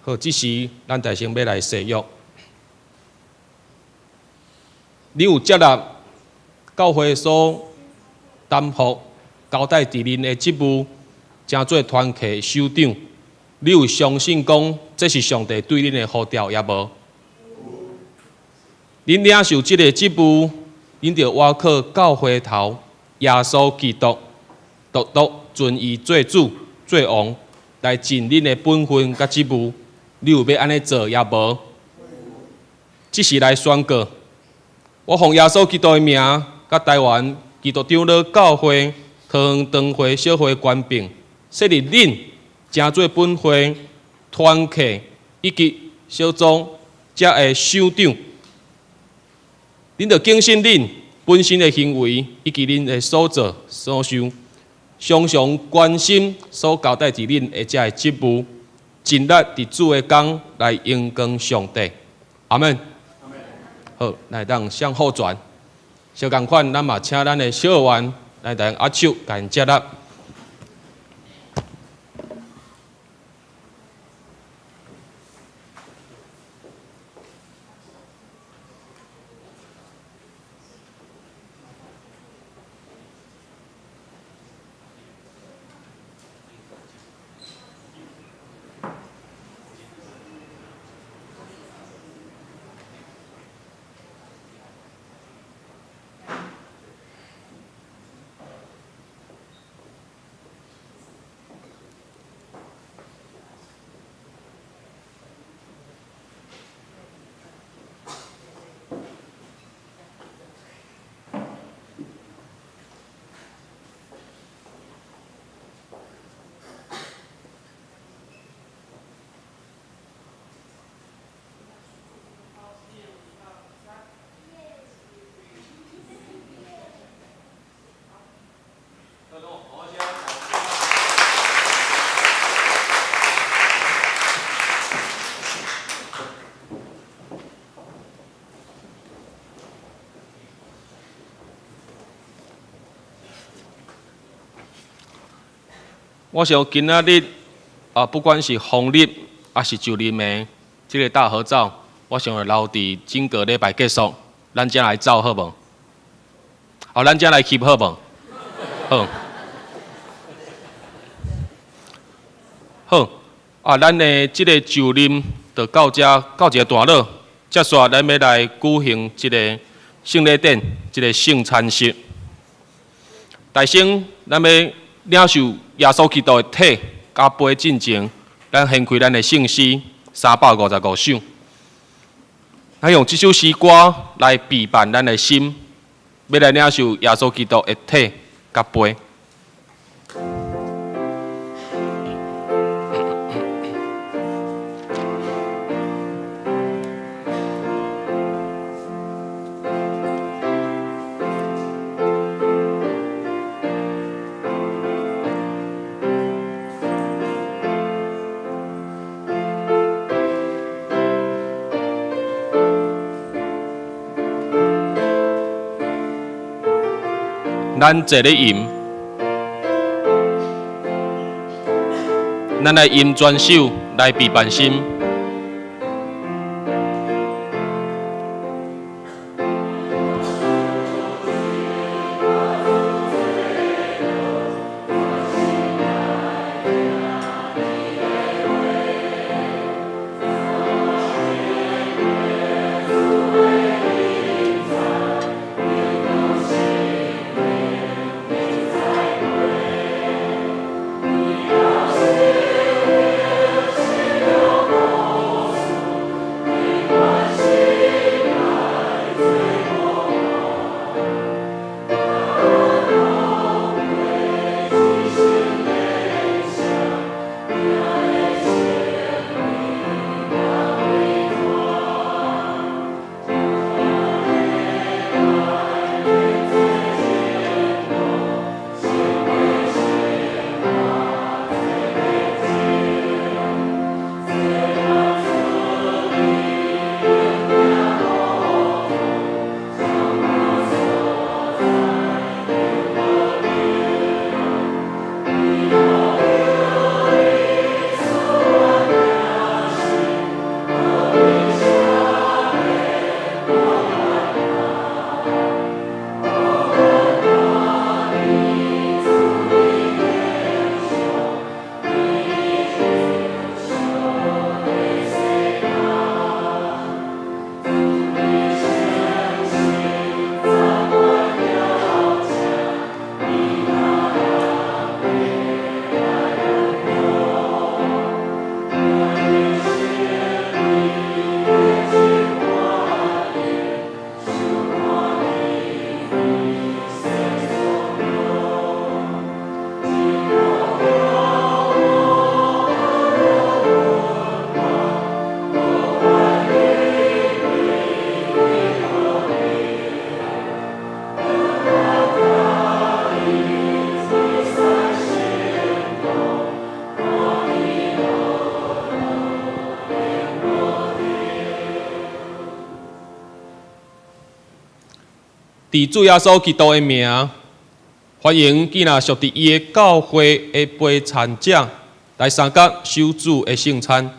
好，這時咱大先欲來誓約。你有接納教會所擔負交代佇恁的職務，成做團契首長？你有相信講這是上帝對恁的呼召，抑無？恁領受這个職務，恁著倚靠教會頭耶穌基督，獨獨尊伊做主、做王，來盡恁的本分佮職務。你有欲按呢做，抑無？這時來宣告，我奉耶穌基督的名，佮台灣基督長老教會桃園長會小會權柄，設立恁，成做本會團契以及小組遮的首長。恁著謹慎恁本身的行為以及恁的所做所想，常常關心所交代佇恁的遮个職務，盡力佇主的工來榮光上帝。阿們。好，來當向後轉。相仝款，咱嘛請咱的小學員來來握手，共𪜶接納。我想今仔日啊，不管是封立抑是就任的這个大合照，我想會留佇整个禮拜結束，咱才來走好無？哦，咱才來翕好無？好。好，啊，咱的這个就任就到遮告一个段落，接煞咱欲來舉行這个聖禮典，這个聖餐式。大先，咱欲領受耶穌基督的體佮杯進前，咱掀開咱的聖詩355首。咱用這首詩歌來備辦咱的心，欲來領受耶穌基督的體佮杯。咱坐咧吟，咱來吟全首來備辦心。佇主耶穌基督的名，歡迎今仔屬佇伊的教會的陪餐者來參加守主的聖餐。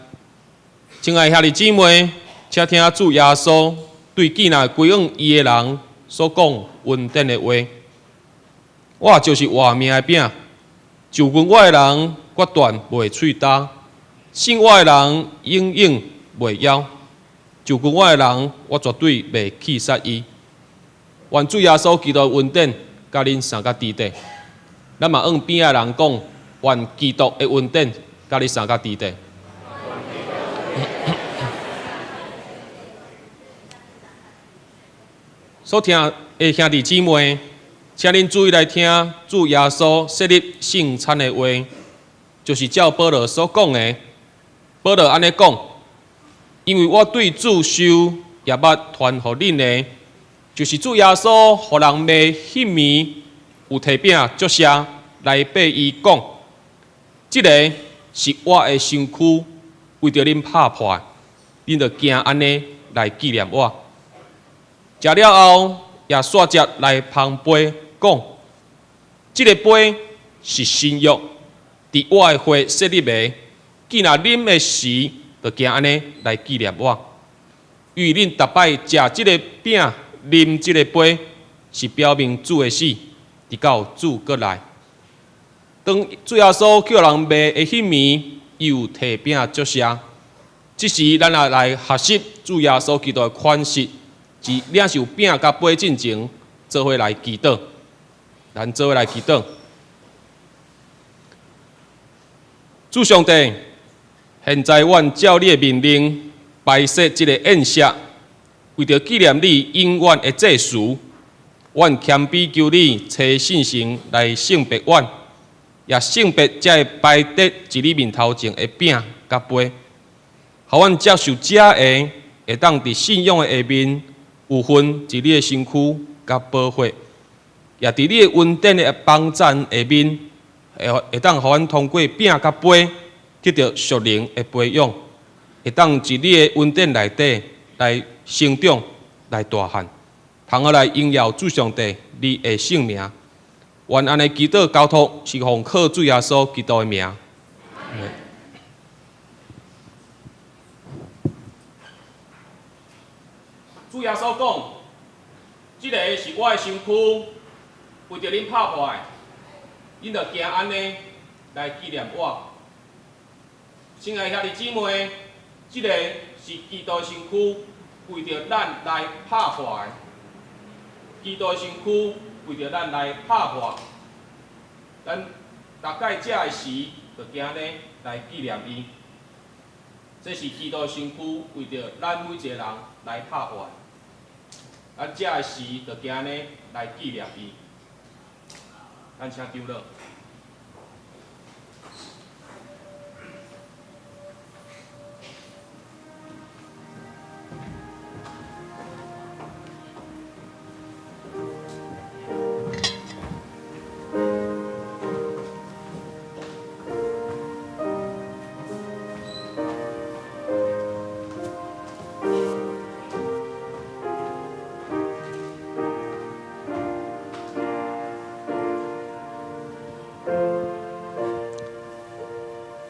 親愛兄弟姊妹，請聽主耶穌對今仔歸向伊的人所講恩典的話。我就是活命的餅，就近我的人決斷袂喙焦，信我的人永遠袂枵。就近我的人，我絕對袂棄殺伊。願主耶穌基督的恩典，佮恁相佮佇底。咱嘛向邊仔人講，願基督的恩典，佮你相佮佇底。所聽的兄弟姊妹，請恁注意來聽主耶穌設立聖餐的話，就是照保羅所講的。保羅按呢講，因為我對主受也捌傳予恁的，就是主耶穌予人賣彼暝，有提餅祝謝來擘伊講，這个是我的身軀，為著恁拍破，恁著行按呢來紀念我。食了後，也煞接來捧杯，講：這个杯是新約，佇我的血設立的。既若啉的時，就行按呢來紀念我。因為恁逐擺食這个餅、啉這个杯，是表明主的死，直到主閣來。當主耶穌予人賣的彼暝，伊有提餅祝謝。這時，咱也來學習主耶穌基督的款式，是領受餅佮杯進前，做伙來祈禱。咱做伙來祈禱。主上帝，現在阮照你的命令，擺設這個宴席，為著紀念你永遠的祭司，阮謙卑求你，差聖神來聖別阮，也聖別這个擺佇佇你面頭前的餅佮杯，予阮接受這个，會當佇信仰的下面有份佇你的身軀佮寶血，也佇你的恩典的幫贊下面，會會當予阮通過餅佮杯得著屬靈的培養，會當佇你的恩典內底來成長、來大漢，通好來榮耀主上帝你的聖名。願按呢祈禱交託是奉靠主耶穌基督的名。主耶穌講：這个是我的身軀，為著恁拍破的，恁著行按呢來紀念我。親愛兄弟姊妹，這个是基督的身軀，為著咱來拍破的。基督的身軀為著咱來拍破，咱逐擺食的時，就行按呢來紀念伊。這是基督的身軀為著咱每一個人來拍破的。咱食的時，就行按呢來紀念伊。咱請長老。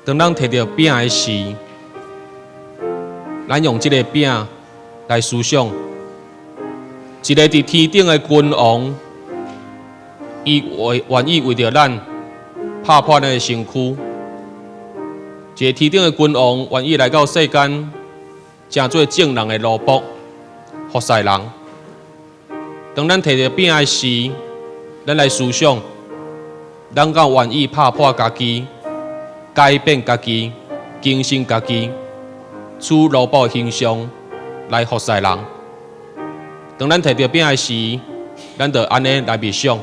當咱提著餅的時，咱用這个餅來思想，一个佇天頂的君王，伊為願意為著咱拍破咱的身軀；一個天頂的君王願意來到世間，成做眾人的奴僕，服侍人。當咱提著餅的時，咱來思想，咱敢願意拍破家己，改變家己，更新家己，取奴僕形象來服侍人。當咱提著餅的時，咱就按呢來默想。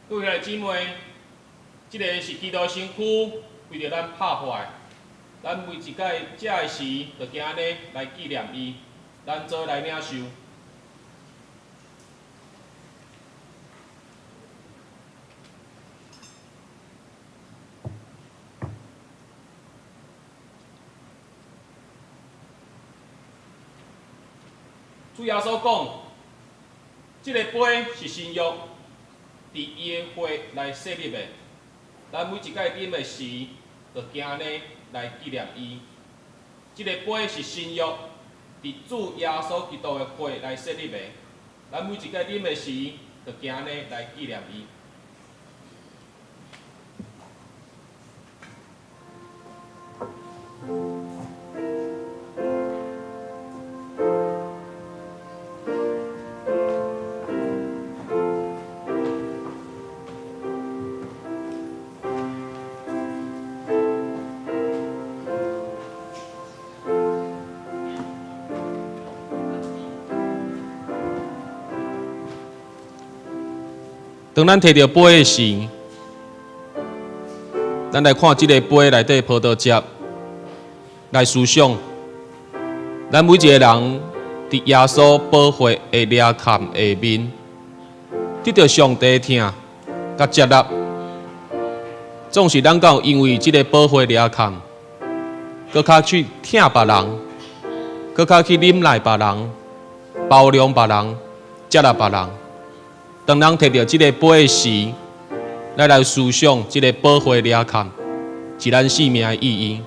各位兄弟姊妹，這个是基督身軀為著咱拍破的，咱每一擺食的時，就行按呢來紀念伊，咱做伙來領受。主耶穌講，這个杯是新約，佇伊的血來設立的。咱每一擺啉的時，就行按呢來紀念伊。這个杯是新約，佇主耶穌基督的血來設立的。咱每一擺啉的時，就行按呢來紀念伊。當咱提著杯的時，咱來看這个杯內底葡萄汁，來思想，咱每一个人佇耶穌寶血的抓銬下面，得著上帝疼佮接納。總是咱敢有因為這个寶血抓銬，閣較去疼別人，閣較去忍耐別人，包容別人，接納別人。當咱提著這个杯的時，咱來思想這个寶血抓銬是咱生命的意義。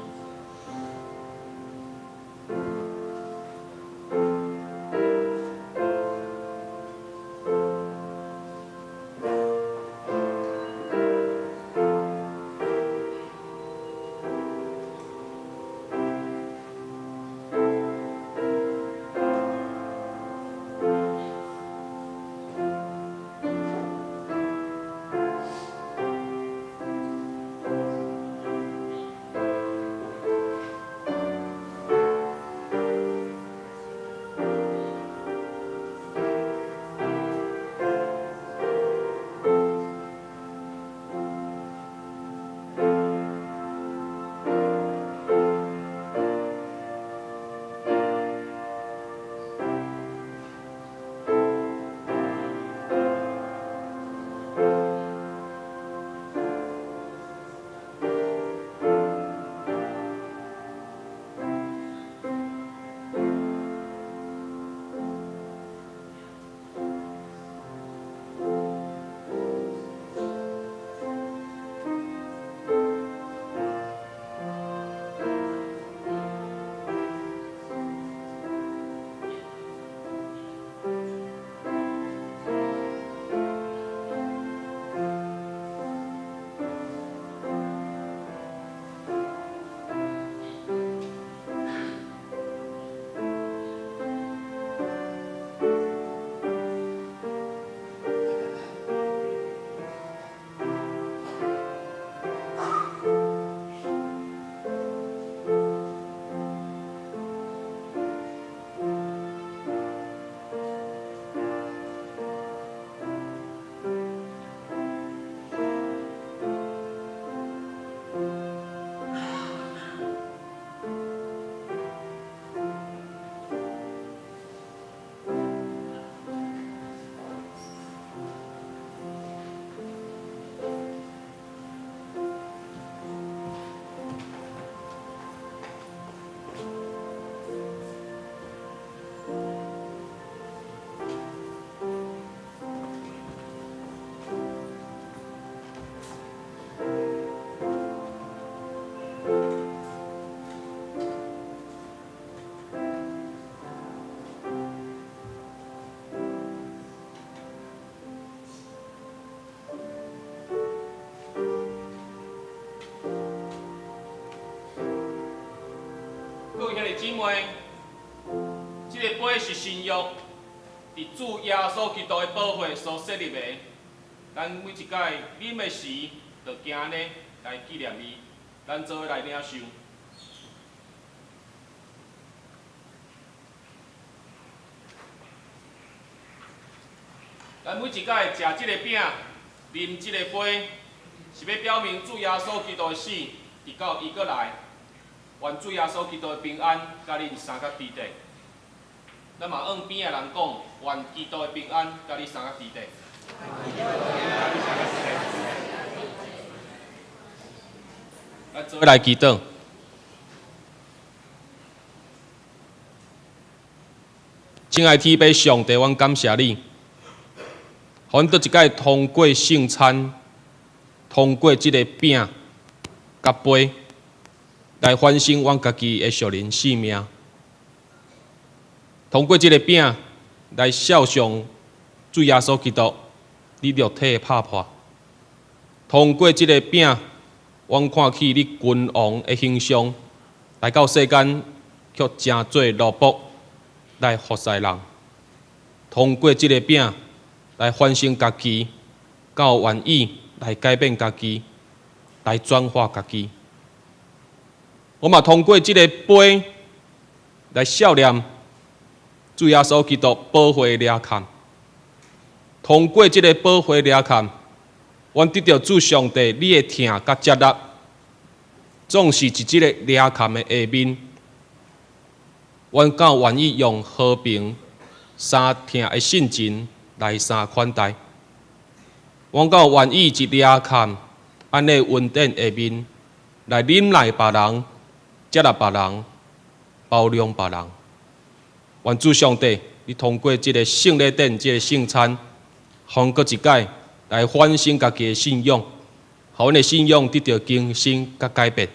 各位兄弟姊妹，這个杯是新約，佇主耶穌基督的寶血所設立的。咱每一擺啉的時，就行按呢來紀念伊，咱做伙來領受。咱每一擺食這个餅，啉這个杯，是欲表明主耶穌基督的死，直到伊閣來。願主耶穌基督的平安，佮恁相佮佇底。咱嘛向邊仔的人講，願基督的平安佮你相佮佇底。咱做伙來祈禱。親愛天父上帝，阮感謝你，予阮閣一擺通過聖餐，通過這個餅佮杯，來反省阮家己的屬靈性命。通過這個餅來肖像主耶穌基督，你肉體的拍破。通過這個餅，阮看起你君王的形象，來到世間，卻成做奴僕來服侍人。通過這個餅來反省家己，敢有願意來改變家己，來轉化家己。我嘛通過這個杯來肖念主耶穌基督寶血掠崁。通過這個寶血掠崁，阮得著主上帝你的疼佮接納，總是佇這個掠崁的下面，阮敢有願意用和平、相疼的性情來相款待？阮敢有願意佇掠崁按呢恩典下面來忍耐別人、接納別人、包容別人？願主上帝，你通過這个聖禮典、這个聖餐，予阮閣一擺來反省家己的信仰，予阮的信仰得著更新佮改變。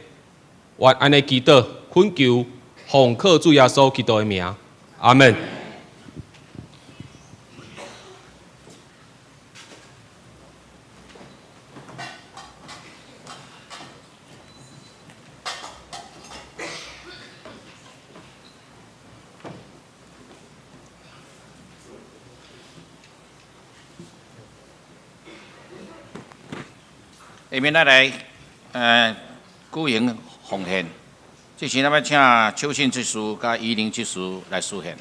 願按呢祈禱，懇求奉靠主耶穌基督的名，阿們。下面咱來舉行奉獻。這時咱欲請秋信執事佮宜玲執事來司獻。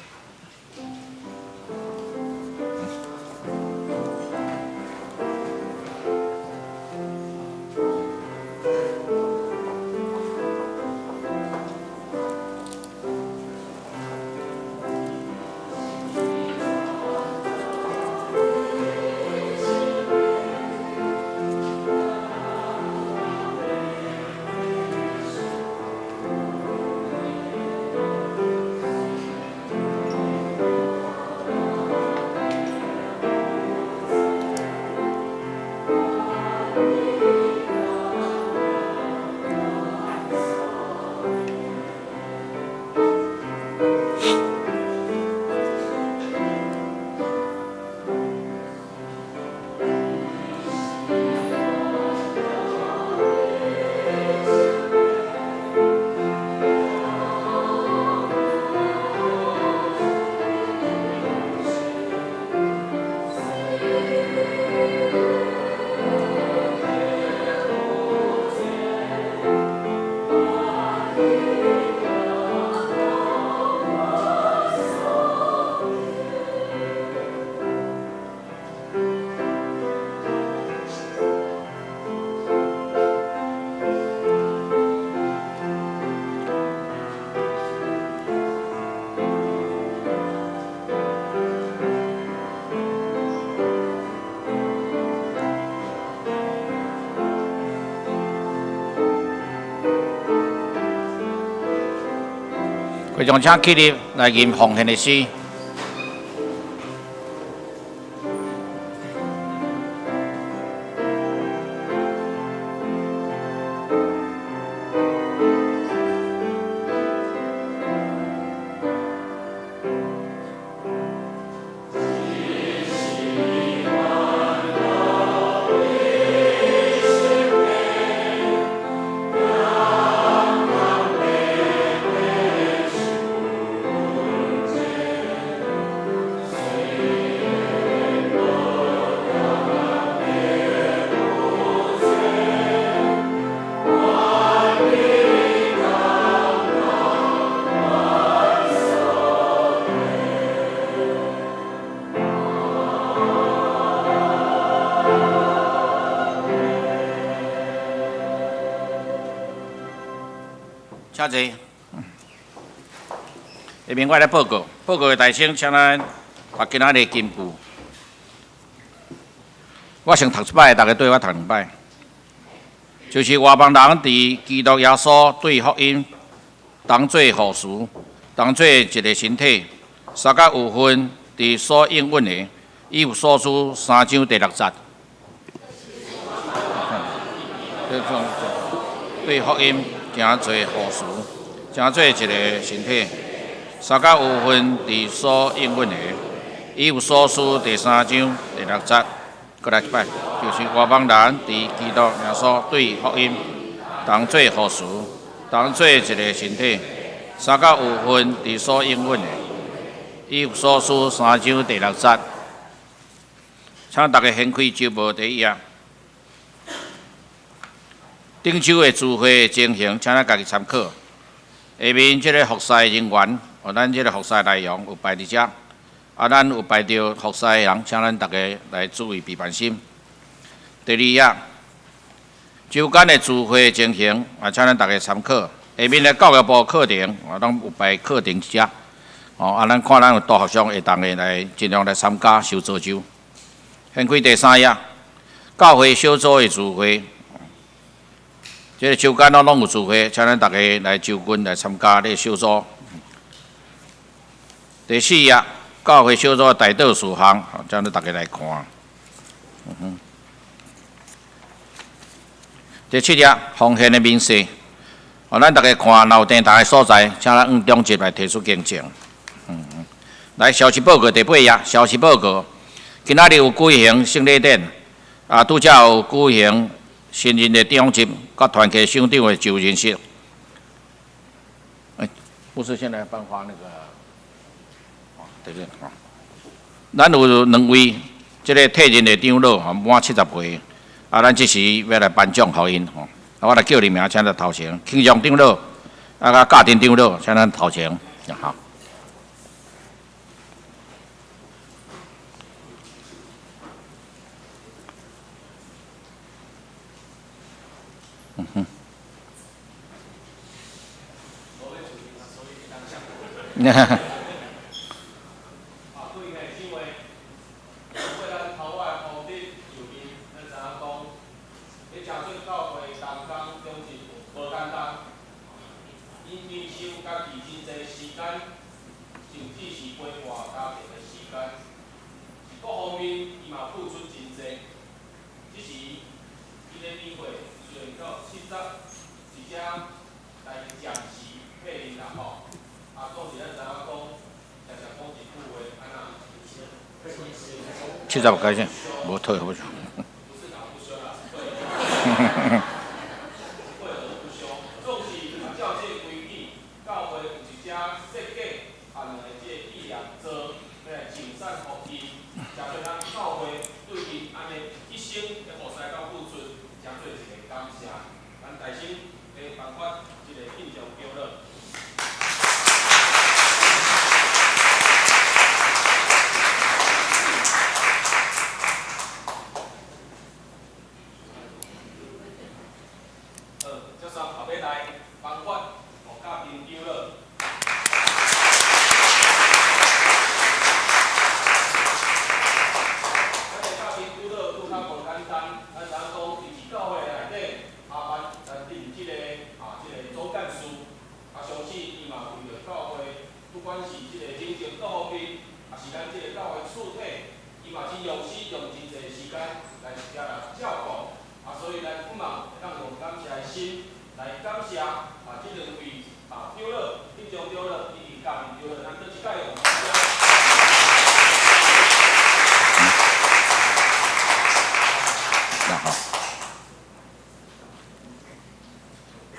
會眾請起立來吟奉獻的詩。請坐。下面我來報告，報告的大先，請咱讀今仔日的金句。我先讀一擺，逐家對我讀兩擺。就是外邦人佇基督耶穌對福音當做服事，當做一个身體，相佮有份佇所應允的，以弗所書三章第六節。對福音成做服事，成做一个身體，相佮有份佇所應允的，以弗所書第三章第六節。閣來一擺，就是外邦人佇基督耶穌對福音當做服事，當做一个身體，相佮有份佇所應允的，以弗所書三章第六節。請大家掀開周報第一頁。頂週的聚會情形，請咱家己參考。下面這个服侍人員，哦，咱這个服侍內容有擺佇遮。啊，咱有排著服侍的人，請咱逐家來注意備辦心。第二頁，週間的聚會情形，啊，請咱逐家參考。下面的教育部課程，啊，攏有排課程佇遮。哦，啊，咱看咱有大學生會當的來盡量來參加修造周。掀開第三頁，教會小組的聚會，這个週間攏攏有聚會，請咱逐家來就近來參加這个小組。第四頁，教會小組代禱事項，請咱逐家來看。嗯哼。第七頁，奉獻的明細，哦，咱逐家看，若有訂台的所在，請咱按中集來提出更正。嗯嗯。來，消息報告第八頁，消息報告，今仔日有舉行聖禮典，啊，拄才有舉行新任的長執佮團契首長的就任式。欸，不是現在頒發那個。對對，吼，咱有兩位這个退任的長老吼，滿70歲，啊，咱這時欲來頒獎予𪜶吼，啊，我來叫你名，請佇頭前，慶祥長老，啊，佮教廷長老，請咱頭前，好。嗯哼。哈哈。70開始，無退好。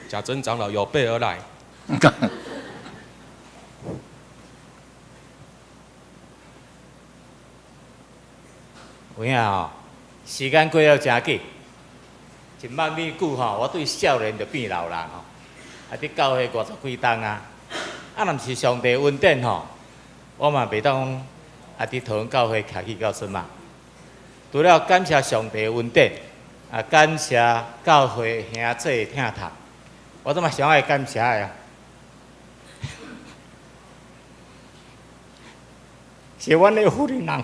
贾珍長老有備而來。有影吼，時間過了誠緊，一捌你久吼，我對少年就變老人吼。啊，佇教會五十幾冬啊，啊，若毋是上帝恩典吼，我嘛袂當啊佇桃園教會徛起到這嘛。除了感謝上帝恩典，啊，感謝教會兄弟疼痛，我這嘛上愛感謝的，是阮的婦人人。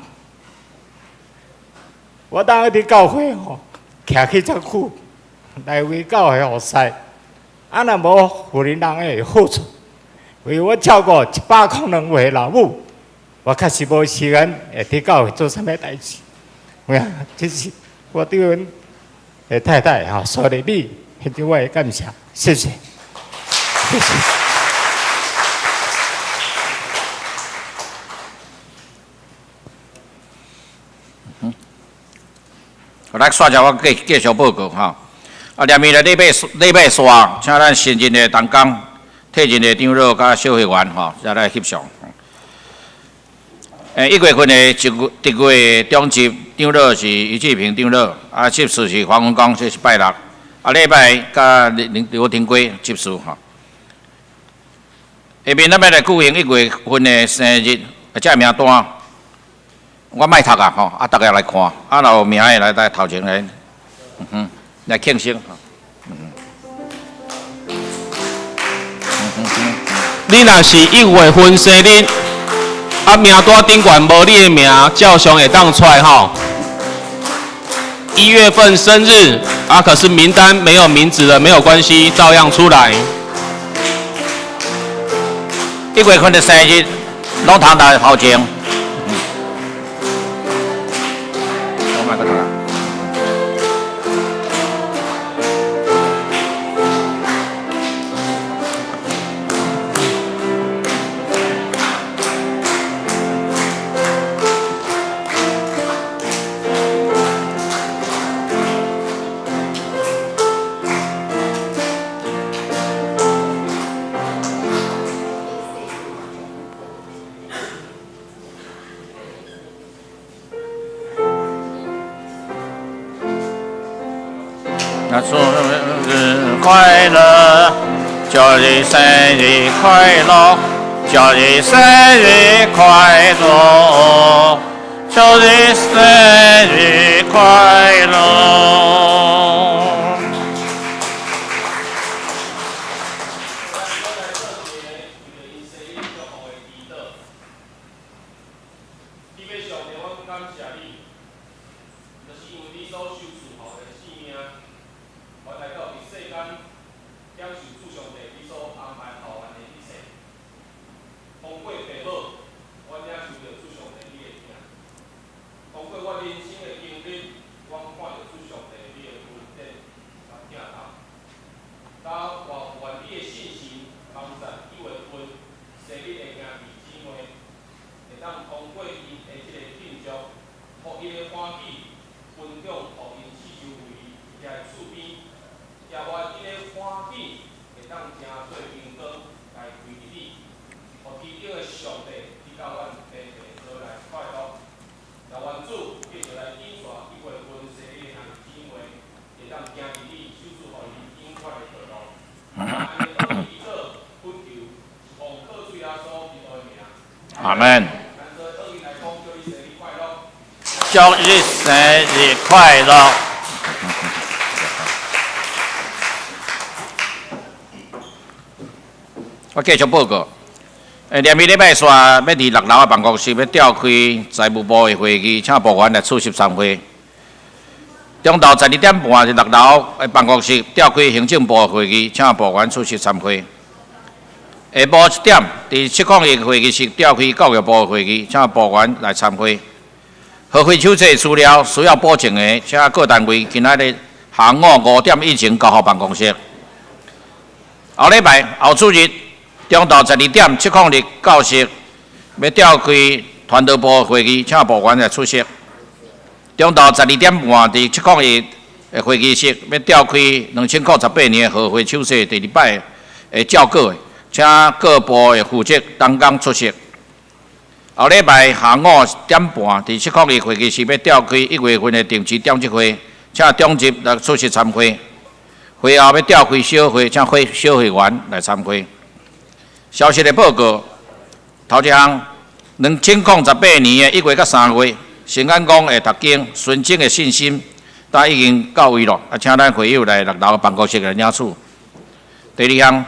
我當佇教會吼，徛去遮久，來為教會服侍，啊，若無婦人人的付出，為我照顧102歲老母，我確實無時間會佇教會做啥物代誌。有影，這是我對阮的太太吼蘇麗美，彼種我的感謝，謝謝，謝謝。好，來煞一我繼繼續報告吼。啊，連面來禮拜禮拜四，請咱新任的同工、退任的長老佮小會員吼，再來翕相。欸，1月份的一月特月長執長老是余志平長老，啊，執事是黃文公，這是拜六。啊，禮拜佮劉劉廷圭執事吼。下面咱欲來舉行1月份的生日，啊，這名單。我莫讀啊吼，啊，逐家來看，啊，若有名的來來頭前來，嗯哼，來慶生。你若是1月份生日，啊，名單頂懸無你的名，照常會當出來吼。1月份生日，啊，可是名單沒有名字的沒有關係，照樣出來。1月份的生日，攏通來頭前。生日快樂，祝你生日快樂，祝你生日快樂，祝你生日快樂。阿門。祝你生日快樂！我繼續報告。欸，連禮拜四欲佇6樓的辦公室欲召開財務部的會議，請部員來出席參會。中晝12點半佇6樓的辦公室召開行政部的會議，請部員出席參會。下晡1點，佇701會議室召開教育部的會議，請部員來參會。合會手冊資料需要補正的，請各單位今仔日下午5點以前交予辦公室。後禮拜後主日中晝12點，701教室欲召開團隊部會議，請部員來出席。中晝12點半，佇701的會議室欲召開2018年合會手冊第二擺的照稿的，請各部的負責同工出席。後禮拜下午1點半，佇702會議室欲召開1月份的定期點執會，請長執來出席參會。會後欲召開小會，請會小會員來參會。消息的報告，頭一項，2018年的1月佮3月，聖安宮的讀經純正的信心，都已經到位咯。啊，請咱會友來6樓辦公室來領取。第二項，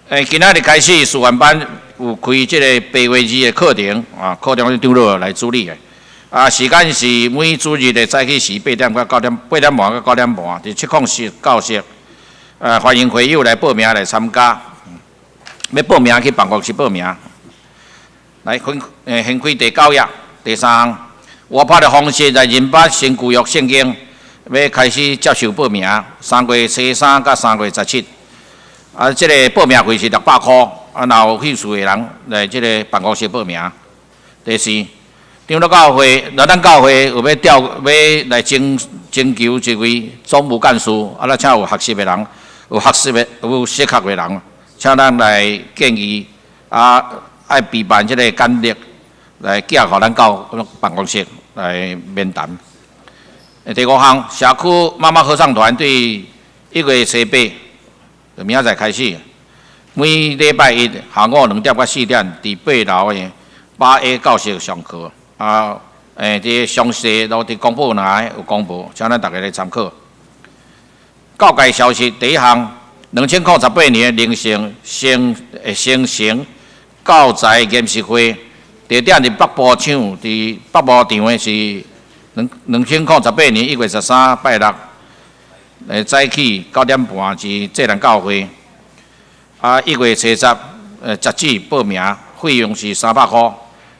欸，今仔日開始師範班有開這个八月二的課程，啊，課程是長老來主理的。啊，時間是每主日的早起時八點到九點，8點半到9點半，佇704教室。歡迎會友來報名來參加。欲報名去辦公室報名。來，分掀開第九頁，第三項，活潑的方式來認捌新舊約聖經，欲開始接受報名，3月初3佮3月17。啊，這个報名費是600箍，啊，若有興趣的人來這个辦公室報名。第四，長老教會，若咱教會有欲調，欲來徵求一位總務幹事，啊，咱請有學習的人，有學習的，有適合的人，請咱來建議，啊，愛備辦這个簡歷來寄予咱教辦公室來面談。第五項，社區媽媽合唱團對1月初8，明仔載開始，每禮拜一下午2點到4點，佇8樓的8A 教室上課。啊，佇詳細攏佇公布欄有公布，請咱逐家來參考。教界消息第一項，2018年靈性生成教材研習會，地點佇北部場，佇北部場的是2018年1月13拜六，早起9點半是濟南教會。啊，1月初10，截止報名，費用是300箍。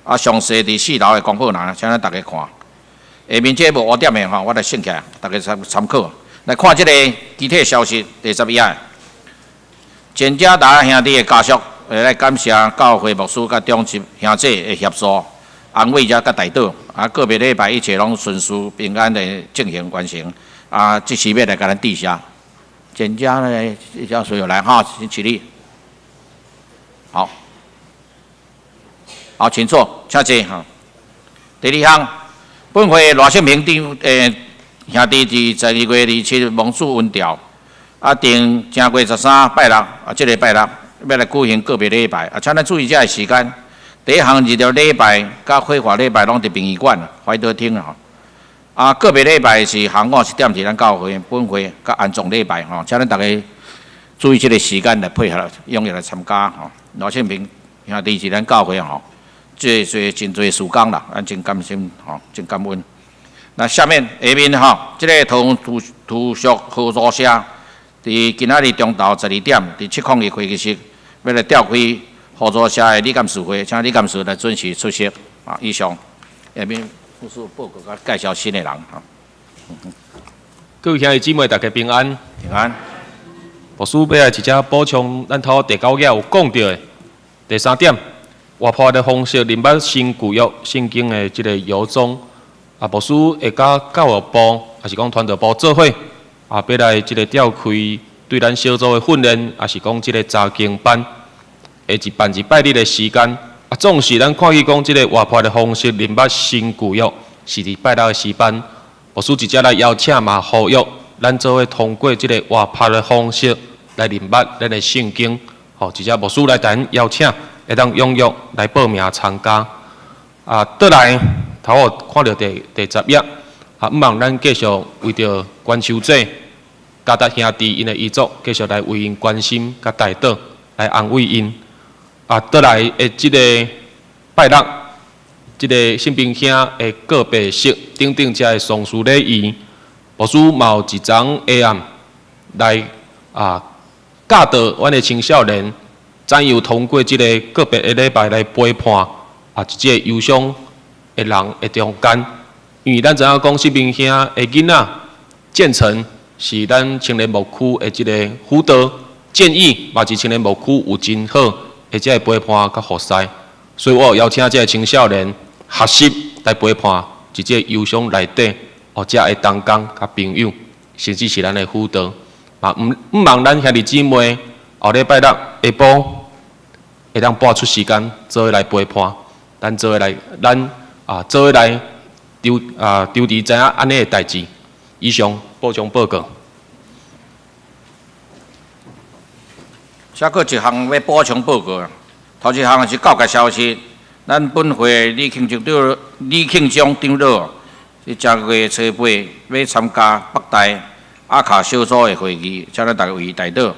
啊，詳細佇4樓的公布欄，請咱逐家看。下面這無烏點的吼，我來省起來，逐家參考。來看這个具體消息，第10頁。錢家達兄弟的家屬，來感謝教會牧師佮長執兄姐的協助、安慰者佮代禱。啊，個別禮拜一切攏順遂平安的進行完成。啊，這時欲來共咱致謝。錢家呢，叫所有來哈，請起立。好。好，請坐，請坐哈。第二項，本會賴勝明長兄弟佇12月27蒙主恩召，啊，定正月13拜六，啊，這个拜六欲來舉行告別禮拜，啊，請咱注意這个時間。第一項日曆禮拜佮火化禮拜攏佇殯儀館懷德廳吼。啊，告別禮拜是下午1點佇咱教會本會佮安葬禮拜吼，請咱逐家注意這个時間來配合，踴躍來參加吼。賴勝明兄弟是咱教會吼，做做真濟事工啦，咱真感心吼，真感恩。那下面下面吼，這个桃園圖書合作社佇今仔日中晝12點，佇701會議室，欲來召開合作社的理監事會，請理監事來準時出席。啊，以上下面副書報告佮介紹新的人吼。各位兄弟姊妹，大家平安。平安。牧師欲來一隻補充，咱頭第九頁有講著的第三點，活潑的方式認捌新舊約聖經的這个遊蹤。啊，牧師會佮教育部，抑是講傳道部做伙，啊，欲來這个召開對咱小組的訓練，抑是講這个查經班，會一辦一拜日的時間。啊，總是咱看見講這个活潑的方式認捌新舊約，是佇拜六的時班。牧師直接來邀請嘛，呼籲咱做伙通過這个活潑的方式來認捌咱的聖經。吼，直接牧師來共邀請，會當踴躍來報名參加。啊，倒來頭我看著第10頁，啊，毋望咱繼續為著關守者、加達兄弟𪜶的遺族，繼續來為𪜶關心佮代禱，來安慰𪜶。啊，倒來的這个拜六，這个聖平兄的告別式等等遮的喪事禮儀，牧師嘛有一晡下暗來啊教導阮的青少年，怎樣通過這个告別的禮拜來陪伴啊，這個憂傷的人的中間，因為咱知影講聖平兄的囡仔建成是咱青年牧區的這个輔導建議，嘛是青年牧區有真好的這个陪伴佮服侍，所以我有邀請這个青少年學習來陪伴，佇這个憂傷內底，哦，遮的同工佮朋友，甚至是咱的輔導，嘛毋望咱兄弟姊妹後禮拜六下晡會當撥出時間做伙來陪伴，咱做伙來，咱啊做伙來籌啊籌持知影按呢的代誌。以上補充報告。這閣一項欲補充報告，頭一項是教界消息，咱本會李慶章長李慶章長老，佇正月初八欲參加北大阿卡小組的會議，請咱逐家為伊代禱。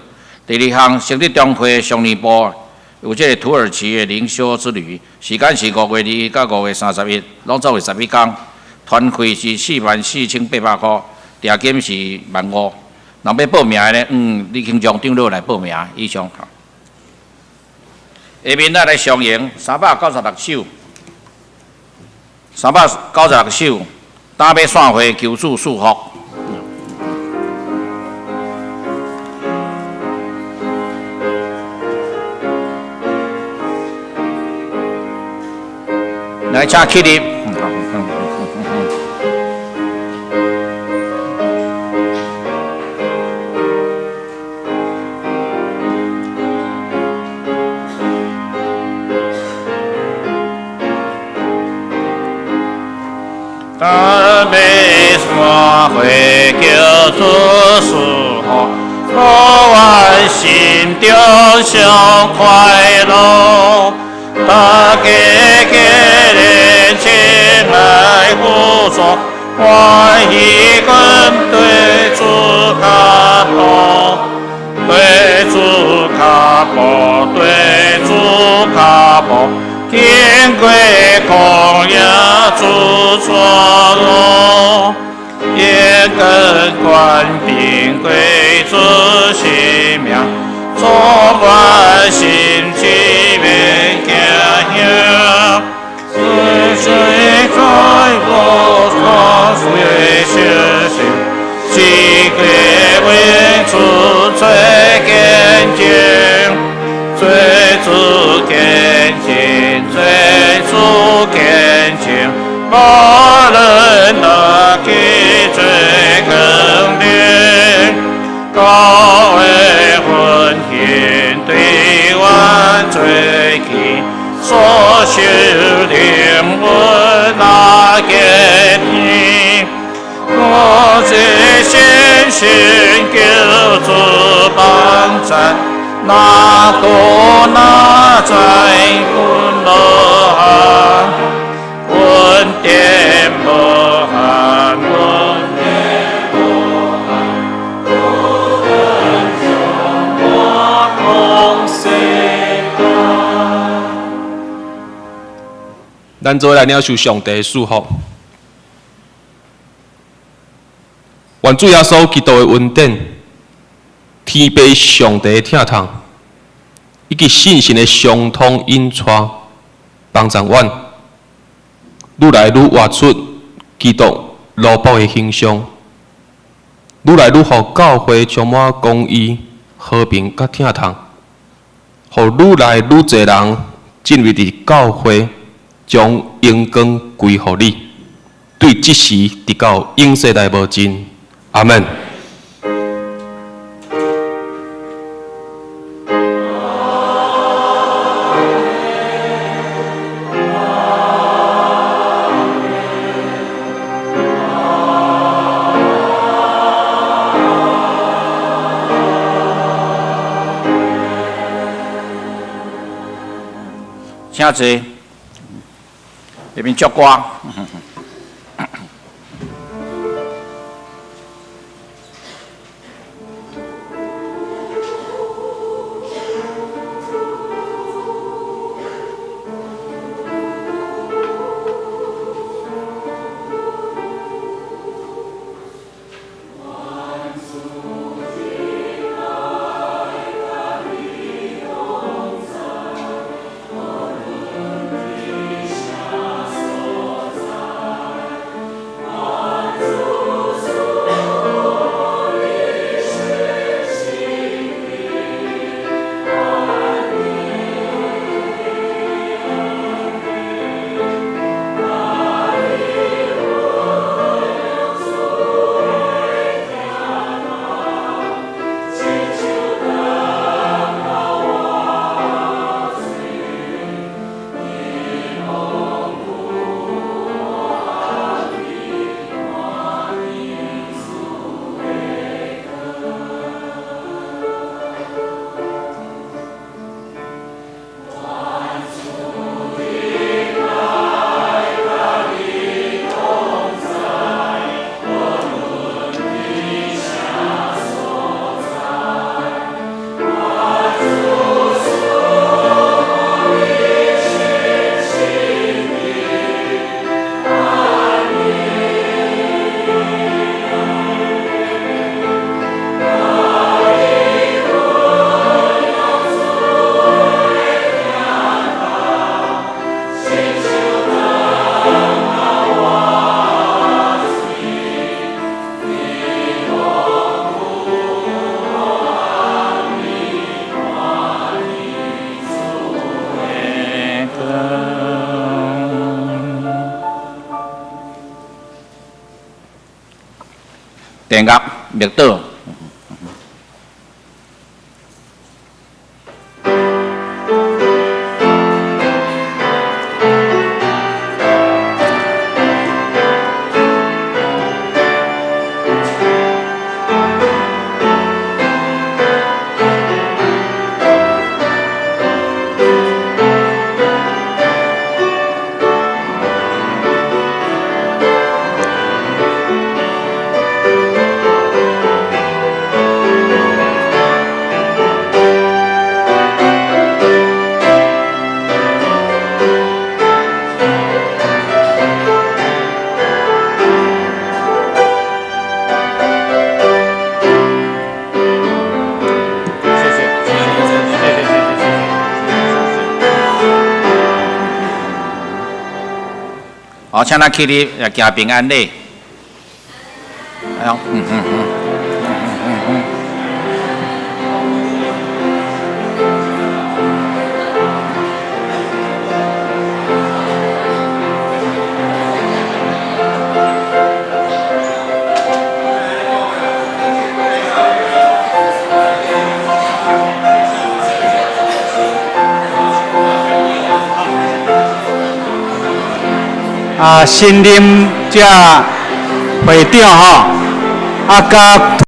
第二項，成立中會少年部有這个土耳其的靈修之旅，時間是5月2日到5月31，攏總是11工。團費是44,800箍，訂金是15,000。若欲報名的呢，你輕將長老來報名。以上。下面咱來上演396首，396首，今欲散會求主賜福。來，請起立。讚美散會求主賜福，予阮心中上快樂。大家結連親愛互助，歡喜跟對主跤步，對主跤步，對主跤步，經過曠野主帶路，眼見權柄歸主聖名，充滿心志免驚嚇。是誰在我所隨小心，只歸為主最堅強，最主堅強，最主堅強，無論哪去最肯定，高位魂天對阮最近，所修靈魂那堅定，我這信心求主幫贊，哪苦哪災阮無憾，恩典無限，恩典無限，不能將我講世間。咱做伙來領受上帝的祝福。願主耶穌基督的恩典、天父上帝的疼痛，以及聖神的相通引帶，幫助阮愈來愈活出基督奴僕的形象，愈來愈予教會充滿公義、和平佮疼痛，予愈來愈濟人進入佇教會，將榮光歸予你。對這時直到永世代無盡。阿門。請坐，下面祝歌。電樂默禱。謝謝，謝謝，謝謝，謝謝，謝謝。好，請咱起立來行平安禮。哎喲，嗯嗯嗯。嗯嗯嗯。啊，新任這會長吼，啊，佮。